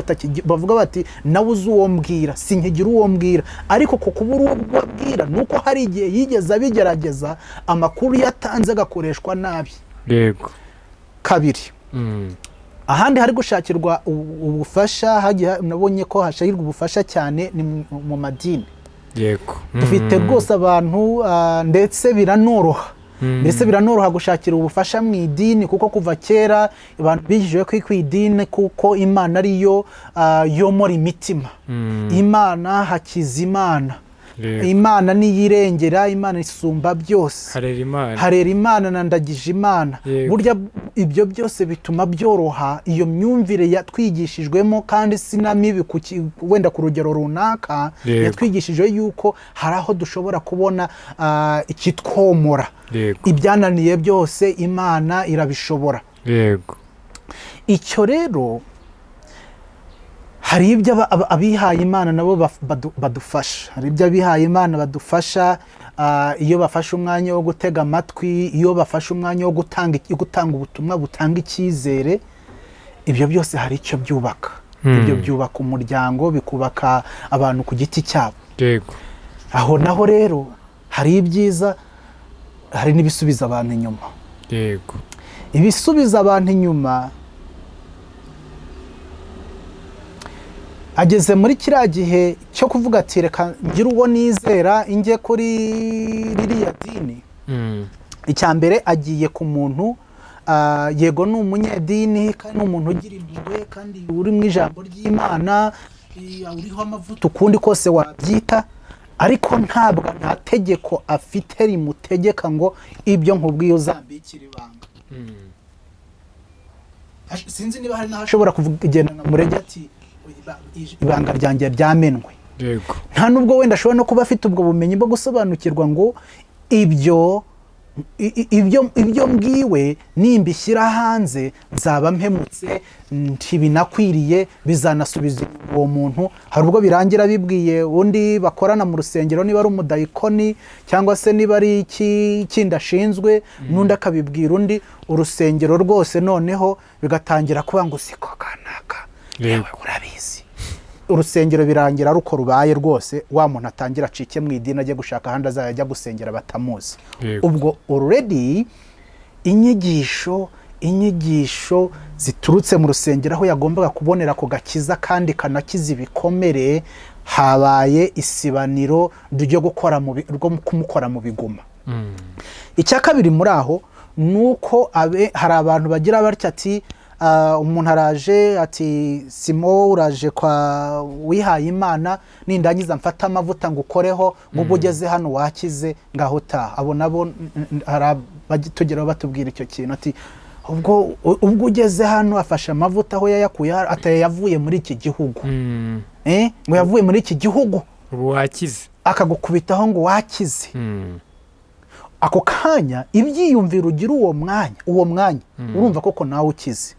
bavuga bati nabuze uwo mbwira, sinkigira uwo mbwira. Ariko ku kubura uwo mbwira ni uko hari igihe yigeze abigerageza, amakuru yatanze agakoreshwa nabi. Kabiri, ahandi hari gushakirwa ubufasha, hagiye nabonye ko hashakirwa ubufasha cyane ni mu madini. Dufite rwose abantu, ndetse biranoroha, mbese biranoroha gushakira ubufasha mu idini, kuko kuva kera abantu bigishijwe ko ku idini, kuko Imana ariyo yomora imitima. Imana hakiza, Imana Imana niyirengera, Imana isumba byose. Harera Imana. Harera Imana na ndagije Imana. Burya ibyo byose bituma byoroha, iyo myumvire yatwigishijwemo, kandi si na mibi wenda ku rugero runaka, yatwigishije yuko hari aho dushobora kubona ikitwomora. Ibyananiye byose Imana irabishobora. Icyo rero hari ibyo abihaye Imana nabo badufasha, hari ibyo abihaye Imana badufasha, iyo bafashe umwanya wo gutega amatwi, iyo bafashe umwanya wo gutanga ubutumwa butanga icyizere, ibyo byose hari icyo byubaka. Ibyo byubaka umuryango, bikubaka abantu ku giti cyabo. Aho naho rero hari ibyiza, hari n'ibisubiza abantu inyuma. Ibisubiza abantu inyuma, ageze muri kiriya gihe cyo kuvuga ati reka ngire uwo nizera, injye kuri ririya dini. Icya mbere, agiye ku muntu, yego ni umunyedini kandi ni umuntu ugira impuhwe kandi uri mu ijambo ry'Imana, uriho amavuta, ukundi kose wabyita, ariko ntabwo nta tegeko afite rimutegeka ngo ibyo nkubwiye uzambikire ibanga. Sinzi niba hari n'aho ashobora kugenda nka murege ati ibanga ryanjye ryamenwe. Nta nubwo wenda ashobora no kuba afite ubwo bumenyi bwo gusobanukirwa ngo ibyo mbwiwe nimbishyira hanze nzaba mpemutse, ntibinakwiriye, bizanasubiza uwo muntu. Hari ubwo birangira bibwiye undi bakorana mu rusengero, niba ari umudayikoni cyangwa se niba ari ikindi ashinzwe, n'undi akabibwira undi, urusengero rwose noneho bigatangira kuba ngo siko kanaka, yewe urabizi. Urusengero birangira ari uko rubaye rwose, wa muntu atangira acike mu idini, ajye gushaka ahandi azajya ajya gusengera batamuzi. Ubwo already inyigisho ziturutse mu rusengero aho yagombaga kubonera ako gakiza kandi kanakiza ibikomere, habaye isibaniro ryo gukora mu rwo kumukora mu biguma. Icya kabiri muri aho ni uko hari abantu bagira batya ati umuntu araje ati Simo uraje kwa wihaye Imana, nindangiza mfate amavuta ngo ukoreho, ngo ubwo ugeze hano wakize, ngaho utaha. Abo nabo hari abagitugeraho batubwira icyo kintu ati ubwo ugeze hano, afashe amavuta aho yayakuye, ati yavuye muri iki gihugu. Ngo yavuye muri iki gihugu. Ubu wakize. Akagukubitaho ngo wakize. Ako kanya ibyiyumviro ugira uwo mwanya, uwo mwanya urumva koko nawe ukize,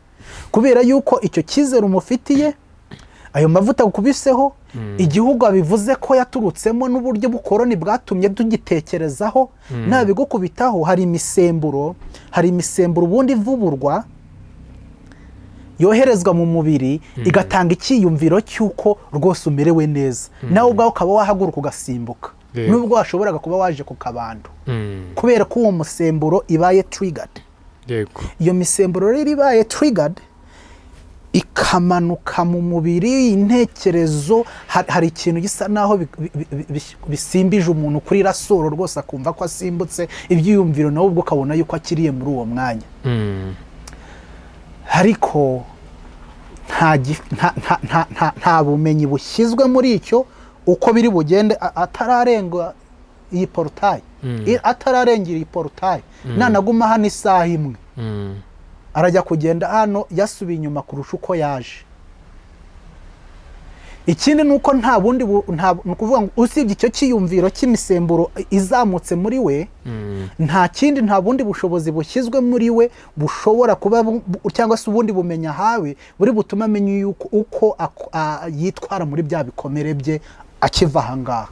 kubera yuko icyo cyizere umufitiye, ayo mavuta agukubiseho, igihugu abivuze ko yaturutsemo n'uburyo bukoroni bwatumye tugitekerezaho, nabigukubitaho hari imisemburo ubundi ivuburwa yoherezwa mu mubiri, igatanga icyiyumviro cy'uko rwose umerewe neza, nawe ubwawe ukaba wahaguruka ugasimbuka, nubwo washoboraga kuba waje ku kabando, kubera ko uwo musemburo ibaye triggered. Iyo misemburo rero ibaye triggered, Ikamanuka mu mubiri, intekerezo. Hari ikintu gisa naho bisimbije umuntu kuri ressort rwose, akumva ko asimbutse ibyiyumviro, nawe ubwo ukabona yuko akiriye muri uwo mwanya. Ariko nta bumenyi bushyizwe muri icyo, uko biri bugende atararenga iyi portail. Atararengera iyi portail, nanaguma hano isaha imwe, arajya kugenda hano yasubiye inyuma kurusha uko yaje. Ikindi ni uko nta bundi ni ukuvuga ngo usibye icyo cyiyumviro cy'imisemburo izamutse muri we, nta kindi, nta bundi bushobozi bushyizwe muri we bushobora kuba cyangwa se ubundi bumenyi ahawe buri butume amenya yuko uko yitwara muri bya bikomere bye akiva aha ngaha.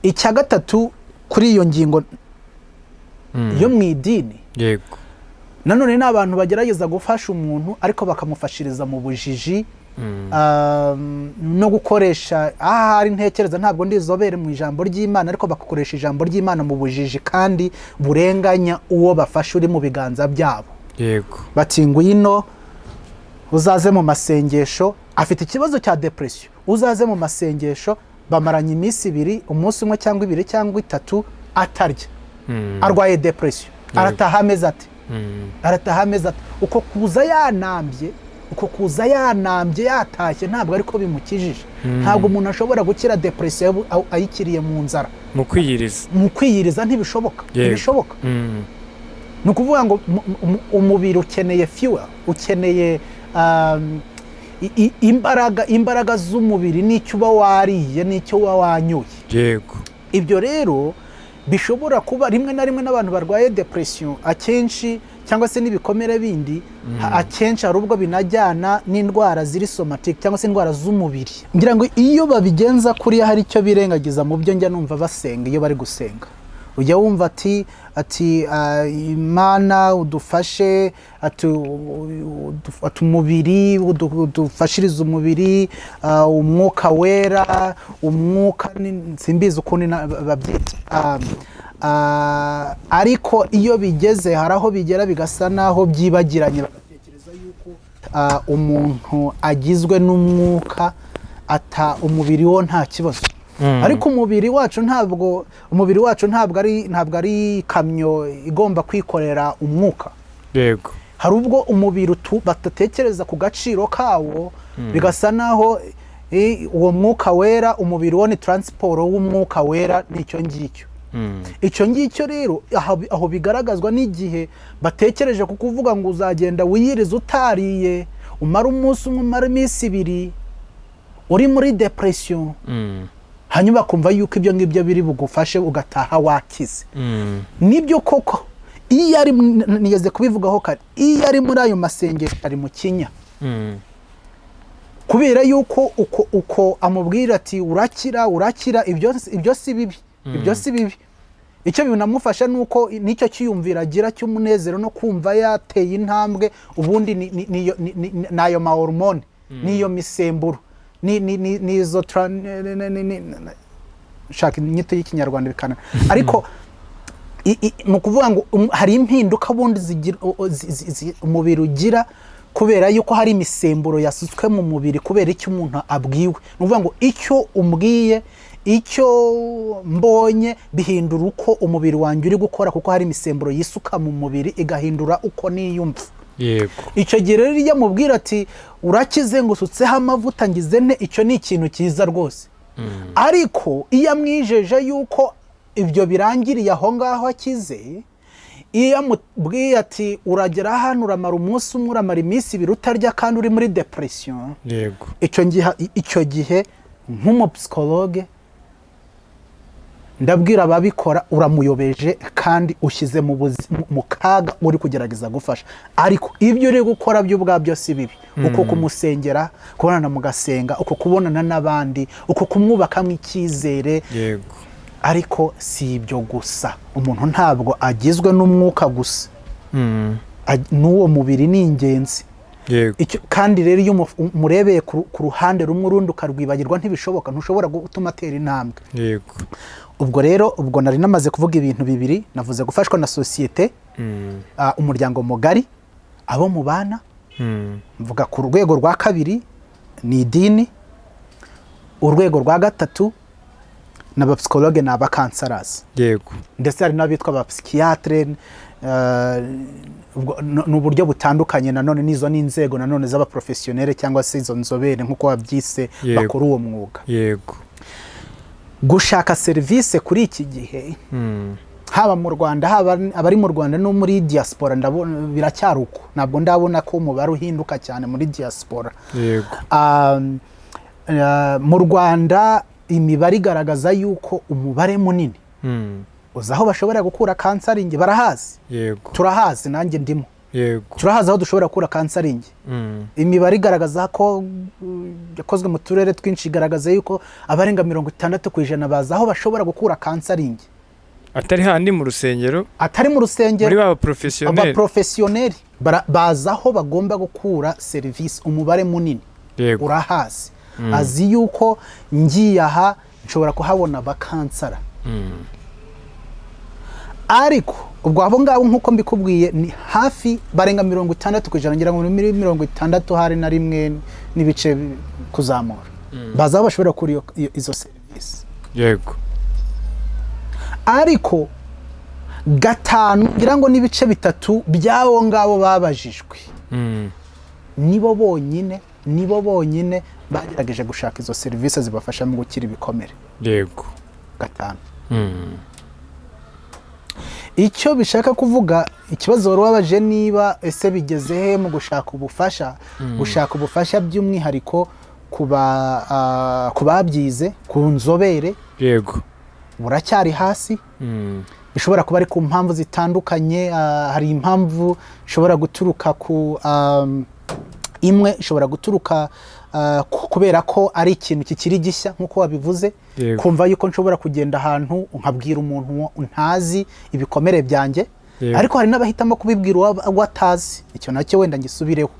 Icya gatatu kuri iyo ngingo yo mu idini, nanone ni abantu bagerageza gufasha umuntu, ariko bakamufashiriza mu bujiji, no gukoresha, ahari ntekereza, ntabwo ndi inzobere mu ijambo ry'Imana, ariko bagakoresha ijambo ry'Imana mu bujiji kandi burenganya uwo bafashe uri mu biganza byabo. Bati: "Ngwino uzaze mu masengesho." Afite ikibazo cya depression, "Uzaze mu masengesho." Bamaranye iminsi 2, umunsi umwe cyangwa 2 cyangwa 3 atarya, arwaye depression, arataha ameze ate? Arataha ameze ate? Uko kuza yanambye, uko kuza yanambye yatashye, ntabwo ariko bimukijije. Ntabwo umuntu ashobora gukira depression ayikiriye mu nzara. Mu kwiyiriza. Mu kwiyiriza, ntibishoboka. Ntibishoboka. Ni ukuvuga ngo umubiri ukeneye fuel, ukeneye imbaraga. Imbaraga z'umubiri n'icyo uba wariye n'icyo uba wanyoye. Ibyo rero bishobora kuba rimwe na rimwe n'abantu barwaye depression akenshi, cyangwa se n'ibikomere bindi, akenshi hari ubwo binajyana n'indwara ziri somatic cyangwa se indwara z'umubiri. Ngira ngo iyo babigenza kuriya hari icyo birengagiza mu byo njya numva basenga. Iyo bari gusenga, ujya wumva ati "Imana udufashe", ati "Umubiri udufashirize umubiri, umwuka wera, umwuka simbizi ukuntu babyita." Ariko iyo bigeze, hari aho bigera bigasa naho byibagiranye, bagatekereza yuko umuntu agizwe n'umwuka, ata umubiri wo nta kibazo. Ariko umubiri wacu ntabwo ari ikamyo igomba kwikorera umwuka. Hari ubwo umubiri badatekereza ku gaciro kawo, bigasa naho uwo mwuka wera, umubiri wo ni transport w'umwuka wera, nicyo ngicyo. Icyo ngicyo rero aho bigaragazwa n'igihe batekereje ku kuvuga ngo uzagenda wiyirize utariye, umara umunsi umwe, umara iminsi 2 uri muri depression, hanyuma bakumva yuko ibyo ngibyo biri bugufashe ugataha wakize. Nibyo koko, iyo ari, nigeze kubivugaho kare, iyo ari muri ayo masengesho ari mu kinya, kubera yuko uko amubwira ati "Urakira, urakira", ibyo si bibi, ibyo si bibi. Icyo binamufasha ni uko nicyo cyiyumviro agira cy'umunezero no kumva yateye intambwe. Ubundi ni ayo mahormone, n'iyo misemburo, n'izo shaka inyito y'ikinyarwanda bikana, ariko ni ukuvuga ngo hari impinduka ubundi umubiri ugira kubera yuko hari imisemburo yasutswe mu mubiri kubera icyo umuntu abwiwe. Ni ukuvuga ngo icyo umbwiye, icyo mbonye, bihindura uko umubiri wanjye uri gukora, kuko hari imisemburo yisuka mu mubiri igahindura uko niyumva. Icyo gihe rero iyo amubwira ati "Urakize, ngo usutseho amavuta, ngize nte", icyo ni ikintu cyiza rwose. Ariko iyo amwijeje yuko ibyo birangiriye aho ngaho akize, iyo amubwiye ati "Uragera hano, uramara umunsi umwe, uramara iminsi 2 utarya kandi uri muri depression", icyo gihe nk'umupsychologue ndabwira ababikora: uramuyobeje kandi ushyize mu kaga uri kugerageza gufasha. Ariko ibyo uri gukora byo ubwabyo si bibi, uko kumusengera, kubonana mugasenga, uko kubonana n'abandi, uko kumwubakamo icyizere. Ariko si ibyo gusa, umuntu ntabwo agizwe n'umwuka gusa. N'uwo mubiri ni ingenzi. Kandi rero iyo umurebeye ku ruhande rumwe, urundi ukarwibagirwa, ntibishoboka, ntushobora gutuma atera intambwe. Ubwo rero, ubwo nari namaze kuvuga ibintu bibiri. Navuze gufashwa na sosiyete, umuryango mugari, abo mubana. Mvuga ku rwego rwa kabiri ni idini, urwego rwa gatatu ni abapsychologue, ni abacounselors, ndetse hari n'abitwa abapsychiatre. Ni uburyo butandukanye nanone, n'izo ni inzego nanone z'abaprofessionnel cyangwa se izo nzobere nk'uko wabyise, bakora uwo mwuga. Gushaka serivisi kuri iki gihe, haba mu Rwanda, haba abari mu Rwanda no muri diaspora, ndabona biracyari uko. Ntabwo ndabona ko umubare uhinduka cyane muri diaspora. Mu Rwanda imibare igaragaza yuko umubare munini uzi aho bashobora gukura counseling, barahazi. Turahazi, nanjye ndimo. Turahazi aho dushobora gukura counseling. Imibare igaragaza ko yakozwe mu turere twinshi igaragaza yuko abarenga 60% bazi aho bashobora gukura counseling. Atari handi mu rusengero. Atari mu rusengero. Muri ba professionnel. Abaprofessionnel bazi aho bagomba gukura serivisi, umubare munini urahazi, azi yuko ngiye aha nshobora kuhabona abacounselor. Ariko ubwo abo ngabo, nk'uko mbikubwiye, ni hafi barenga 60%, ngira ngo muri 61 n'ibice kuzamura, bazi aho bashobora gukura izo serivisi. Ariko 5 ngira ngo n'ibice 3 by'abo ngabo babajijwe nibo bonyine bagerageje gushaka izo serivisi zibafasha mu gukira ibikomere. 5. Icyo bishaka kuvuga, ikibazo wari wabaje, niba ese bigeze he mu gushaka ubufasha, gushaka ubufasha by'umwihariko ku babyize, ku nzobere, buracyari hasi. Bishobora kuba ari ku mpamvu zitandukanye. Hari impamvu ishobora guturuka ku imwe ishobora guturuka kubera ko ari ikintu kikiri gishya nk'uko wabivuze, kumva yuko nshobora kugenda ahantu nkabwira umuntu ntazi ibikomere byanjye. Ariko hari n'abahitamo kubibwira uwo atazi, icyo nacyo wenda ngisubireho.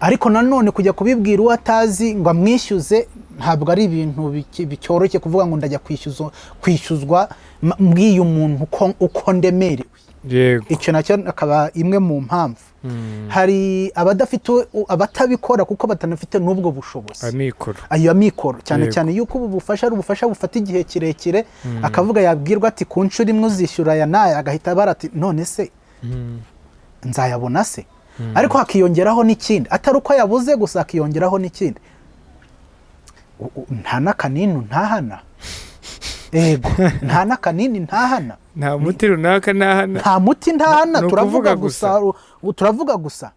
Ariko nanone kujya kubibwira uwo atazi ngo amwishyuze ntabwo ari ibintu bicyoroshye kuvuga ngo ndajya kwishyuzwa mbwiye umuntu uko ndemerewe. Icyo nacyo akaba imwe mu mpamvu. Hari abadafite, abatabikora kuko batanafite n'ubwo bushobozi, amikoro. Ayo amikoro cyane, cyane yuko ubu bufasha ari ubufasha bufata igihe kirekire. Akavuga, yabwirwa ati ku nshuro imwe uzishyura aya n'aya, agahita abara ati none se nzayabona se? Ariko hakiyongeraho n'ikindi, atari uko yabuze gusa, hakiyongeraho n'ikindi: nta n'akanini ntahana, ego, nta n'akanini ntahana. Nta muti runaka ntahana. Nta muti ntahana. Ni turavuga ukuvuga gusa, turavuga gusa.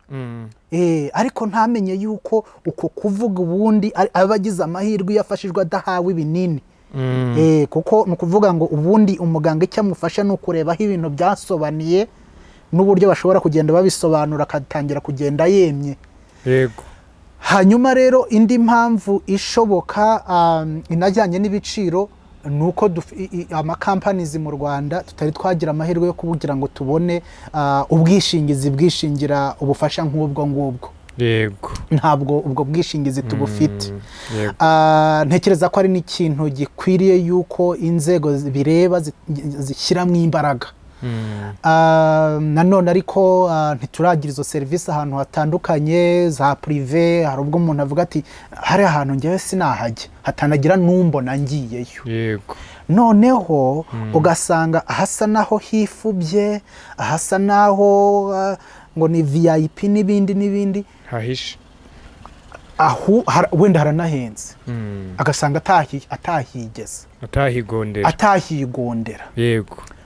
Ariko ntamenye yuko uko kuvuga ubundi aba agize amahirwe iyo afashijwe adahawe ibinini. Kuko ni ukuvuga ngo ubundi umuganga icyo amufasha ni ukureba aho ibintu byasobaniye n'uburyo bashobora kugenda babisobanura, akatangira kugenda yemye. Hanyuma rero indi mpamvu ishoboka inajyanye n'ibiciro ni uko amakampanizi mu Rwanda tutari twagira amahirwe yo kugira ngo tubone ubwishingizi bwishingira ubufasha nk'ubwo ngubwo. Ntabwo ubwo bwishingizi tubufite. Ntekereza ko ari n'ikintu gikwiriye yuko inzego bireba zishyiramo imbaraga. Nanone ariko ntituragira izo serivisi ahantu hatandukanye za privé. Hari ubwo umuntu avuga ati hari ahantu ngewe sinahajya hatanagira n'umbona ngiyeyo. Noneho ugasanga ahasa naho hifubye, ahasa naho ngo ni VIP n'ibindi n'ibindi, hahishe. Aho wenda haranahenze, agasanga atahigeze. Atahigondera. Atahigondera.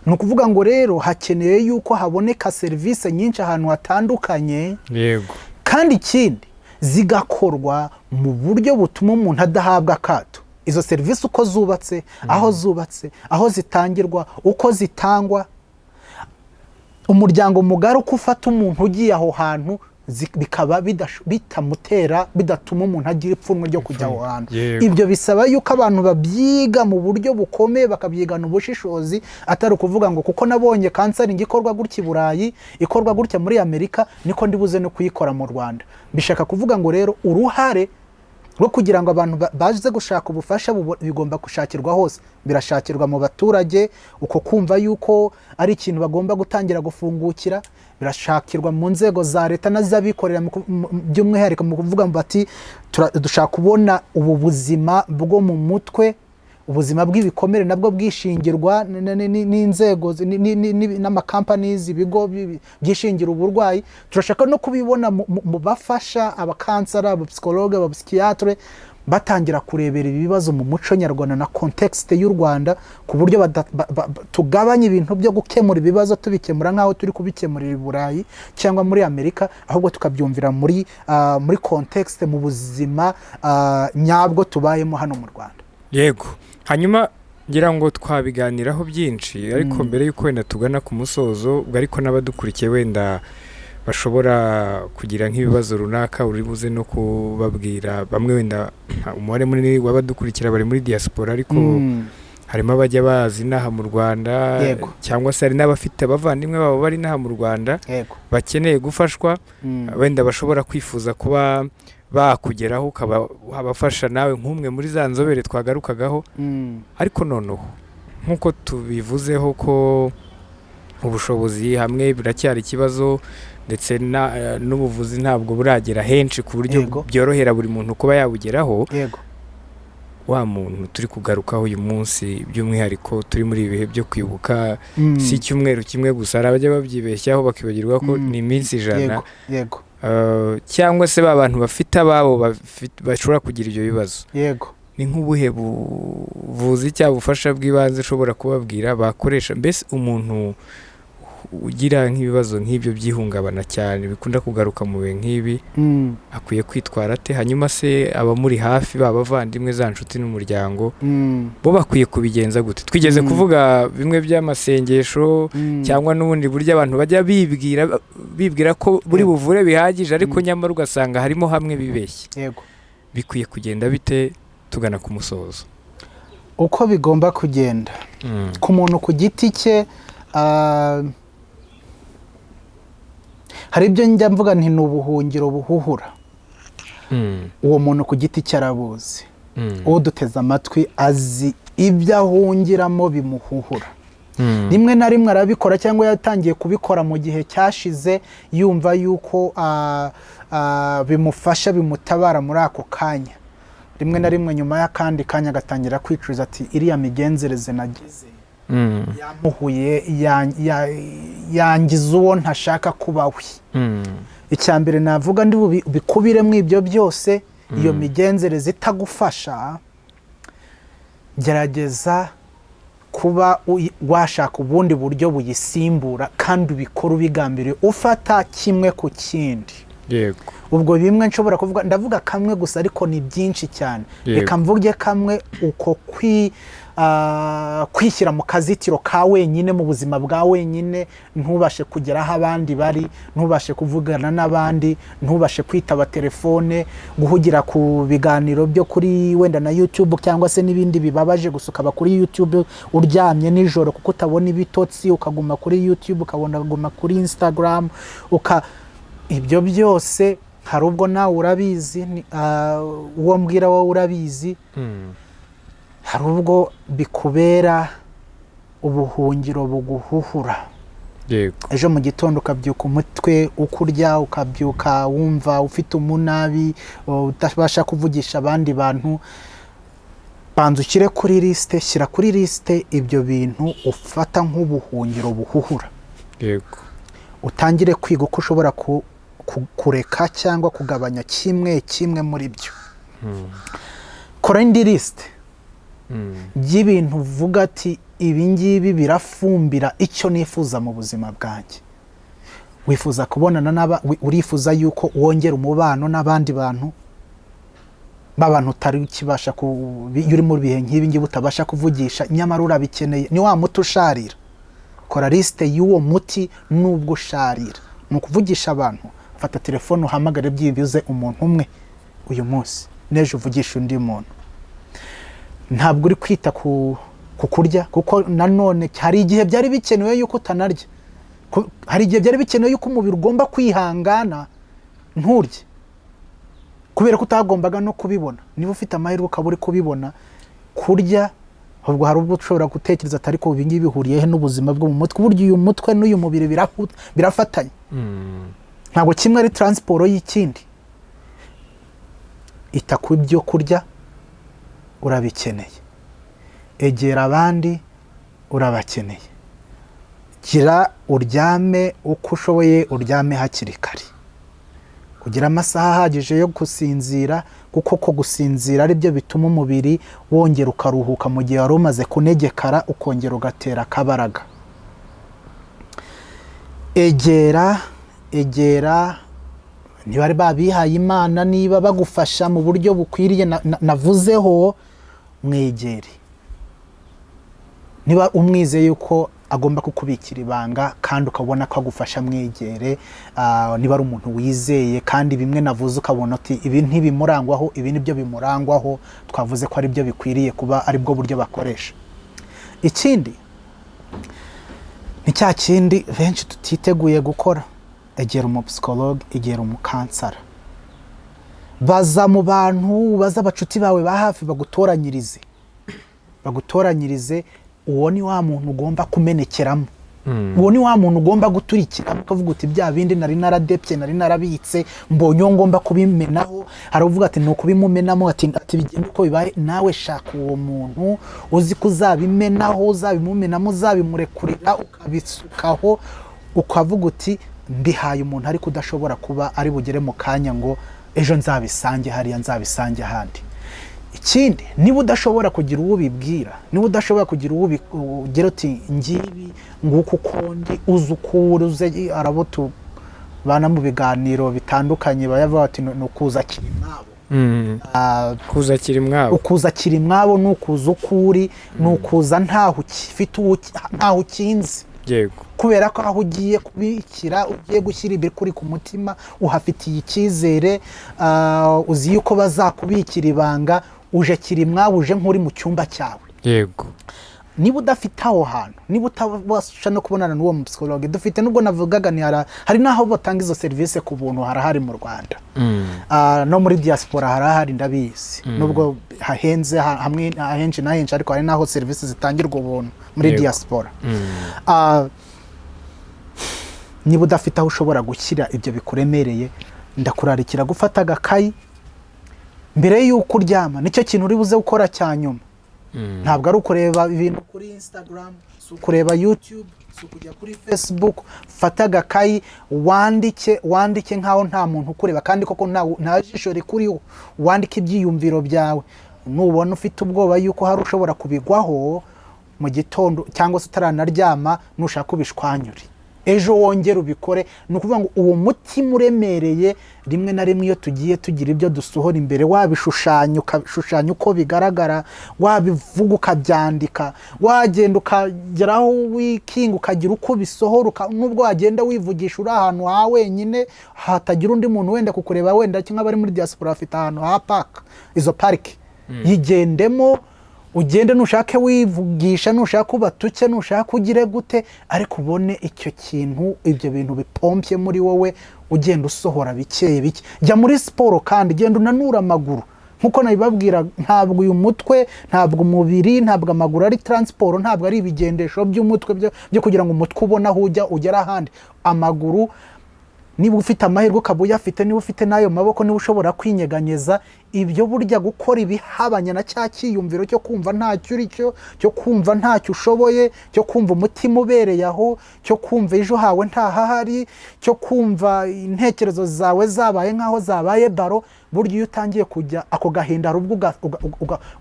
Ni ukuvuga ngo rero hakeneye yuko haboneka serivisi nyinshi ahantu hatandukanye, kandi ikindi zigakorwa mu buryo butuma umuntu adahabwa akato. Izo serivisi uko zubatse, aho zubatse, aho zitangirwa, uko zitangwa, umuryango mugari uko ufata umuntu ugiye aho hantu, bikaba bitamutera, bidatuma umuntu agira ipfunwe ryo kujya aho hantu. Ibyo bisaba yuko abantu babyiga mu buryo bukomeye, bakabyigana ubushishozi, atari ukuvuga ngo kuko nabonye counseling ikorwa gutya i Burayi, ikorwa gutya muri Amerika, niko ndibuze no kuyikora mu Rwanda. Bishaka kuvuga ngo rero uruhare Rwo kugira ngo abantu baze gushaka ubufasha bigomba gushakirwa hose, birashakirwa mu baturage, uko kumva yuko ari ikintu bagomba gutangira gufungukira, birashakirwa mu nzego za leta n'iz'abikorera, by'umwihariko mu kuvuga ngo bati dushaka kubona ubu buzima bwo mu mutwe, ubuzima bw'ibikomere nabwo bwishingirwa n'inzego n'amakampanizi, ibigo byishingira uburwayi. Turashaka no kubibona mu bafasha abakansara, abapsikologe, abapsikiyatire, batangira kurebera ibibazo mu muco nyarwanda na contexte y'u Rwanda, ku buryo tugabanya ibintu byo gukemura ibibazo tubikemura nk'aho turi kubikemurira i Burayi cyangwa muri Amerika, ahubwo tukabyumvira muri contexte, mu buzima nyabwo tubayemo hano mu Rwanda. Yego, hanyuma ngira ngo twabiganiraho byinshi, ariko mbere y'uko wenda tugana ku musozo, ubwo ariko n'abadukurikiye wenda bashobora kugira nk'ibibazo runaka uri buze no kubabwira, bamwe wenda umubare munini w'abadukurikira bari muri diaspora, ariko harimo abajya bazi inaha mu Rwanda, cyangwa se hari n'abafite abavandimwe babo bari inaha mu Rwanda bakeneye gufashwa, wenda bashobora kwifuza kuba bakugeraho ukaba wabafasha nawe nk'umwe muri za nzobere twagarukagaho. Ariko noneho nk'uko tubivuzeho ko ubushobozi hamwe biracyari ikibazo, ndetse n'ubuvuzi ntabwo buragera henshi ku buryo byorohera buri muntu kuba yabugeraho. Wa muntu turi kugarukaho uyu munsi, by'umwihariko turi muri ibi bihe byo kwibuka, si icyumweru kimwe gusa, hari abajya babyibeshyaho bakibagirwa ko ni iminsi 100. yego yego Cyangwa se ba bantu bafite ababo bashobora kugira ibyo bibazo, ni nk'ubuhe buvuzi cyangwa ubufasha bw'ibanze ushobora kubabwira bakoresha? Mbese umuntu ugira nk'ibibazo nk'ibyo by'ihungabana cyane bikunda kugaruka mu bihe nk'ibi akwiye kwitwara ate? Hanyuma se abamuri hafi, baba abavandimwe, za nshuti n'umuryango, bo bakwiye kubigenza gute? Twigeze kuvuga bimwe by'amasengesho cyangwa n'ubundi buryo abantu bajya bibwira ko buri buvure bihagije, ariko nyamara ugasanga harimo hamwe bibeshye. Bikwiye kugenda bite tugana ku musozo? Uko bigomba kugenda ku muntu ku giti cye, hari ibyo njya mvuga nti ni ubuhungiro buhuhura. Uwo muntu ku giti cye arabuzi, uduteze amatwi azi ibyo ahungiramo bimuhuhura. Rimwe na rimwe arabikora cyangwa yatangiye kubikora mu gihe cyashize, yumva yuko bimufasha, bimutabara muri ako kanya. Rimwe na rimwe nyuma y'akandi kanya agatangira kwicuza ati iriya migenzereze nagize yamuhuye, yangiza uwo ntashaka kuba we. Icya mbere navuga ndi bikubiremo ibyo byose, iyo migenzereze itagufasha, gerageza kuba washaka ubundi buryo buyisimbura, kandi ubikora ubigambiriye, ufata kimwe ku kindi. Ubwo bimwe nshobora kuvuga, ndavuga kamwe gusa ariko ni byinshi cyane. Reka mvuge kamwe: uko kwishyira mu kazitiro ka wenyine, mu buzima bwa wenyine, ntubashe kugera aho abandi bari, ntubashe kuvugana n'abandi, ntubashe kwitaba telefone, guhugira ku biganiro byo kuri wenda na YouTube cyangwa se n'ibindi bibabaje gusa, ukaba kuri YouTube uryamye nijoro kuko utabona ibitotsi, ukaguma kuri YouTube, ukabona guma kuri Instagram, uka ibyo byose. Hari ubwo nawe urabizi, uwo mbwira wowe urabizi, hari ubwo bikubera ubuhungiro buguhuhura. Ejo mu gitondo ukabyuka umutwe ukurya, ukabyuka wumva ufite umunabi, utabasha kuvugisha abandi bantu. Banza ushyire kuri lisite, shyira kuri lisite ibyo bintu ufata nk'ubuhungiro buhuhura. Utangire kwiga uko ushobora kureka cyangwa kugabanya kimwe kimwe muri byo. Kora indi lisite y'ibintu uvuga ati ibi ngibi birafumbira icyo nifuza mu buzima bwanjye. Wifuza kubonana n'aba, urifuza yuko wongera umubano n'abandi bantu, b'abantu utari ukibasha iyo uri mu bihe nk'ibi ngibi utabasha kuvugisha, nyamara urabikeneye, ni wa muti usharira. Kora lisite y'uwo muti nubwo usharira, ni ukuvugisha abantu. Fata telefone uhamagare byibuze umuntu umwe uyu munsi, n'ejo uvugisha undi muntu. Ntabwo uri kwita ku kurya, kuko nanone hari igihe byari bikenewe yuko utanarya. Hari igihe byari bikenewe yuko umubiri ugomba kwihangana nturye. Kubera ko utagombaga no kubibona. Niba ufite amahirwe ukaba uri kubibona, kurya, ubwo hari ubwo ushobora gutekereza ati ariko ibi ngibi bihuriye he n'ubuzima bwo mu mutwe? Burya uyu mutwe n'uyu mubiri birafatanye. Ntabwo kimwe ari transport y'ikindi. Ita ku byo kurya, urabikeneye. Egera abandi, urabakeneye. Gira uryame uko ushoboye, uryame hakiri kare, ugira amasaha ahagije yo gusinzira, kuko ko gusinzira ari byo bituma umubiri wongera ukaruhuka mu gihe wari umaze kunegekara, ukongera ugatera akabaraga. Egera niba ari babihaye Imana, niba bagufasha mu buryo bukwiriye navuzeho, mwegere. Niba umwizeye yuko agomba kukubikira ibanga kandi ukabona ko agufasha, mwegere. Niba ari umuntu wizeye kandi bimwe navuze ukabona uti ibi ntibimurangwaho, ibi nibyo bimurangwaho, twavuze ko ari byo bikwiriye kuba ari bwo buryo bakoresha. Ikindi ni cya kindi benshi tutiteguye gukora: egera umupsychologue, egera umucounselor, baza mu bantu, baza abacuti bawe ba hafi bagutoranyirize. Uwo ni wa muntu ugomba kumenekeramo, uwo ni wa muntu ugomba guturikiramo, ukavuga uti bya bindi nari naradepye, nari narabitse, mbonye uwo ngomba kubimenaho. Hari uvuga ati ni ukubimumenamo, ati bigende uko bibaye. Nawe shaka uwo muntu uzi ko uzabimenaho, uzabimumenamo, uzabimurekurira, ukabisukaho, ukavuga uti mbihaye umuntu ariko udashobora kuba ari bugere mu kanya ngo ejo nzabisange hariya, nzabisange ahandi. Ikindi, niba udashobora kugira uwo ubibwira, niba udashobora kugira uwo ugira uti ngibi nguko uko ndi, uzi uko uri, uze arabo tubana mu biganiro bitandukanye bayavuga bati ni ukuza kiri mwabo. Kuza kiri mwabo. Ukuza kiri mwabo ni ukuza uko uri, ni ukuza ntaho ufite, ntaho ukinze. Kubera ko aho ugiye kubikira, ugiye gushyira ibikuri ku mutima, uhafitiye icyizere, uzi yuko bazakubikira ibanga. Uje kiri mwabo, uje nk'uri mu cyumba cyawe. Niba udafite aho hantu, niba utabasha no kubonana n'uwo mupsychologue, dufite nubwo navugaga ni hari n'aho batanga izo serivisi ku buntu, harahari mu Rwanda. No muri diaspora harahari, ndabizi, nubwo hahenze hamwe ahenshi na henshi, ariko hari n'aho serivisi zitangirwa ubuntu muri diaspora. Niba udafite aho ushobora gushyira ibyo bikuremereye, ndakurarikira gufata agakayi mbere y'uko uryama. Nicyo kintu uri buze gukora cya nyuma. Ntabwo ari ukureba ibintu kuri Instagram, si ukureba YouTube, si ukujya kuri Facebook. Fata agakayi wandike, wandike nk'aho nta muntu ukureba, kandi koko nta jisho rikuriho. Wandike ibyiyumviro byawe. Nubona ufite ubwoba yuko hari ushobora kubigwaho mu gitondo cyangwa se utaranaryama, nushaka ubishwanyure, ejo wongere ubikore. Ni ukuvuga ngo uwo mutima uremereye, rimwe na rimwe iyo tugiye tugira ibyo dusohora imbere, wabishushanya ukabishushanya uko bigaragara, wabivuga ukabyandika, wagenda ukagera aho wikinga ukagira uko ubisohora, nubwo wagenda wivugisha uri ahantu ha wenyine hatagira undi muntu wenda kukureba, wenda cyangwa abari muri diaspora bafite ahantu ha park, izo parike yigendemo, ugende nushake wivugisha, nushaka ubatuke, nushaka ugire gute, ariko ubone icyo kintu, ibyo bintu bipompye muri wowe, ugenda usohora bike bike. Jya muri siporo kandi genda unanura amaguru. Nkuko nabibabwira, ntabwo uyu mutwe, ntabwo umubiri, ntabwo amaguru ari transport, ntabwo ari ibigendesho by'umutwe byo kugira ngo umutwe ubone aho ujya ugere ahandi. Amaguru, niba ufite amahirwe ukaba uyafite, niba ufite n'ayo maboko, niba ushobora kwinyeganyeza, ibyo burya gukora ibihabanye na cya cyiyumviro cyo kumva ntacyo uri cyo, cyo kumva ntacyo ushoboye, cyo kumva umutima ubereye aho, cyo kumva ejo hawe ntahahari, cyo kumva intekerezo zawe zabaye nk'aho zabaye baro. Burya iyo utangiye kujya ako gahinda, hari ubwo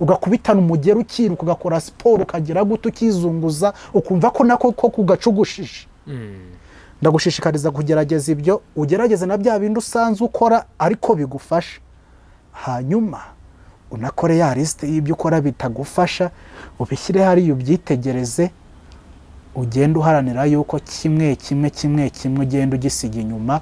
ugakubitana umugeri, ukiruka, ugakora siporo, ukagira gute, ukizunguza, ukumva ko nako ko kugacugushije. Ndagushishikariza kugerageza ibyo, ugerageze na bya bindi usanzwe ukora ariko bigufasha, hanyuma unakore ya lisite y'ibyo ukora bitagufasha, ubishyire hariya ubyitegereze, ugende uharanira yuko kimwe kimwe kimwe kimwe ugenda ugisiga inyuma.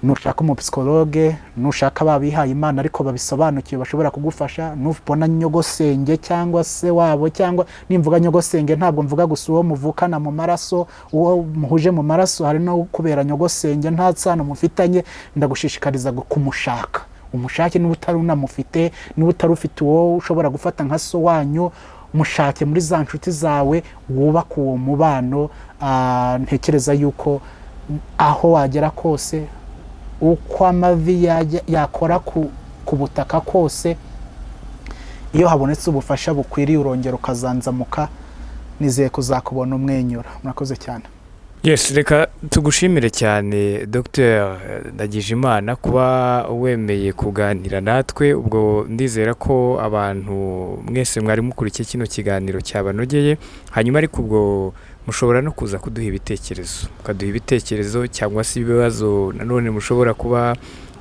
Nushaka umupsychologue, nushaka babihaye Imana ariko babisobanukiwe bashobora kugufasha, nubona nyogosenge cyangwa se wabo, cyangwa nimvuga nyogosenge ntabwo mvuga gusa uwo muvukana mu maraso, uwo muhuje mu maraso, hari no kubera nyogosenge nta sano mufitanye, ndagushishikariza kumushaka. Umushake niba utari unamufite, niba utari ufite uwo ushobora gufata nka so wanyu, mushake muri za nshuti zawe, wubake uwo mubano. Ntekereza yuko aho wagera kose, uko amavi yakora ku butaka kose, iyo habonetse ubufasha bukwiriye urongera ukazanzamuka. Nizeye kuzakubona umwenyura. Murakoze cyane. Yes, reka tugushimire cyane, Dr Ndagijimana, kuba wemeye kuganira natwe. Ubwo ndizera ko abantu mwese mwari mukurikiye kino kiganiro cyabanogeye. Hanyuma ariko ubwo mushobora no kuza kuduha ibitekerezo, mukaduha ibitekerezo cyangwa se ibibazo nanone mushobora kuba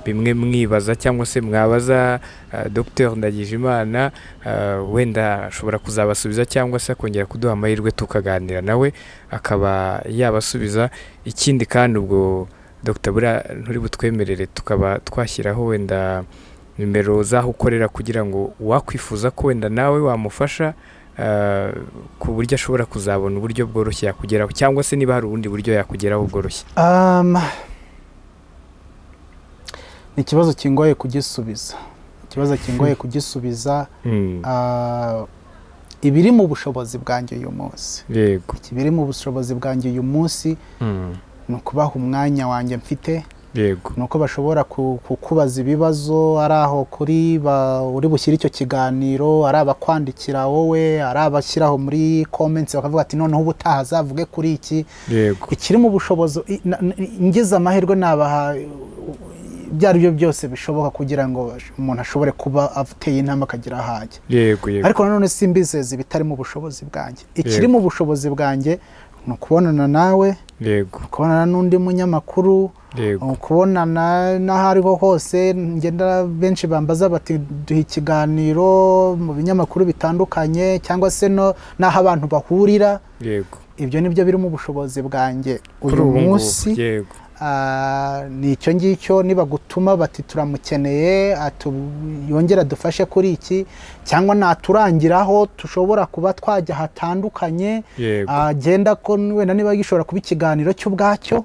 bimwe mwibaza cyangwa se mwabaza Dr Ndagijimana, wenda ashobora kuzabasubiza cyangwa se akongera kuduha amahirwe tukaganira nawe akaba yabasubiza. Ikindi kandi ubwo Dr buriya nturi butwemerere tukaba twashyiraho wenda nimero z'aho ukorera, kugira ngo uwakwifuza ko wenda nawe wamufasha, ku buryo ashobora kuzabona uburyo bworoshye yakugeraho, cyangwa se niba hari ubundi buryo yakugeraho bworoshye? Ni ikibazo kingoye kugisubiza, ikibazo kingoye kugisubiza. Ibiri mu bushobozi bwanjye uyu munsi, ibiri mu bushobozi bwanjye uyu munsi ni ukubaha umwanya wanjye mfite, ni uko bashobora kukubaza ibibazo ari aho kuri uri bushyire icyo kiganiro, ari abakwandikira wowe, ari abashyiraho muri comments bakavuga ati: "Noneho ubutaha azavuge kuri iki." Ikiri mu bushobozi, ngize amahirwe nabaha ibyo ari byo byose bishoboka kugira ngo umuntu ashobore kuba ateye intambwe akagira aho ajya. yego yego Ariko nanone simbizeza ibitari mu bushobozi bwanjye. Ikiri mu bushobozi bwanjye ni ukubonana nawe, kubonana n'undi munyamakuru, ukubonana n'aho ariho hose ngenda. Benshi bambaza bati: "Duha ikiganiro mu binyamakuru bitandukanye cyangwa se no n'aho abantu bahurira." Ibyo ni byo biri mu bushobozi bwanjye kuri uyu ubu ngubu munsi. Ni icyo ngicyo. Niba gutuma bati: "Turamukeneye, yongere adufashe kuri iki," cyangwa naturangiraho tushobora kuba twajya hatandukanye, agenda ko wenda niba gishobora kuba ikiganiro cy'ubwacyo,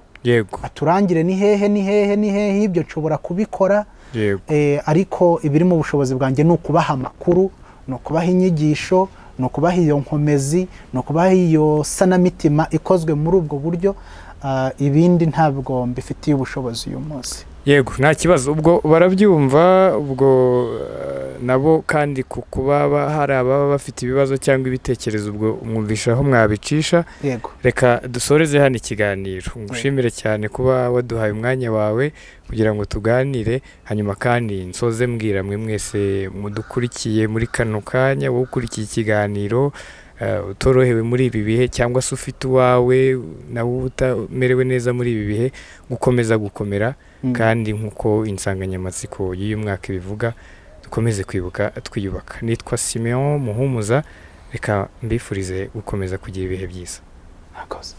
aturangire ni hehe, ni hehe, ni hehe, ibyo nshobora kubikora. Ariko ibiri mu bushobozi bwanjye ni ukubaha amakuru, ni ukubaha inyigisho, ni ukubaha iyo nkomezi, ni ukubaha iyo sanamitima ikozwe muri ubwo buryo. Ibindi ntabwo mbifitiye ubushobozi uyu munsi. Yego, nta kibazo, ubwo barabyumva. Ubwo nabo kandi ku kuba hari ababa bafite ibibazo cyangwa ibitekerezo, ubwo mwumvisha aho mwabicisha. Reka dusoreze hano ikiganiro. Ngushimire cyane kuba waduhaye umwanya wawe kugira ngo tuganire. Hanyuma kandi nsoze mbwira mwe mwese mudukurikiye muri kano kanya, wowe ukurikiye ikiganiro, utorohewe muri ibi bihe cyangwa se ufite uwawe nawe utamerewe neza muri ibi bihe, gukomeza gukomera. Kandi nk'uko insanganyamatsiko y'uyu mwaka ibivuga, dukomeze kwibuka twiyubaka. Nitwa Simeon Muhumuza, reka mbifurize gukomeza kugira ibihe byiza. Murakoze.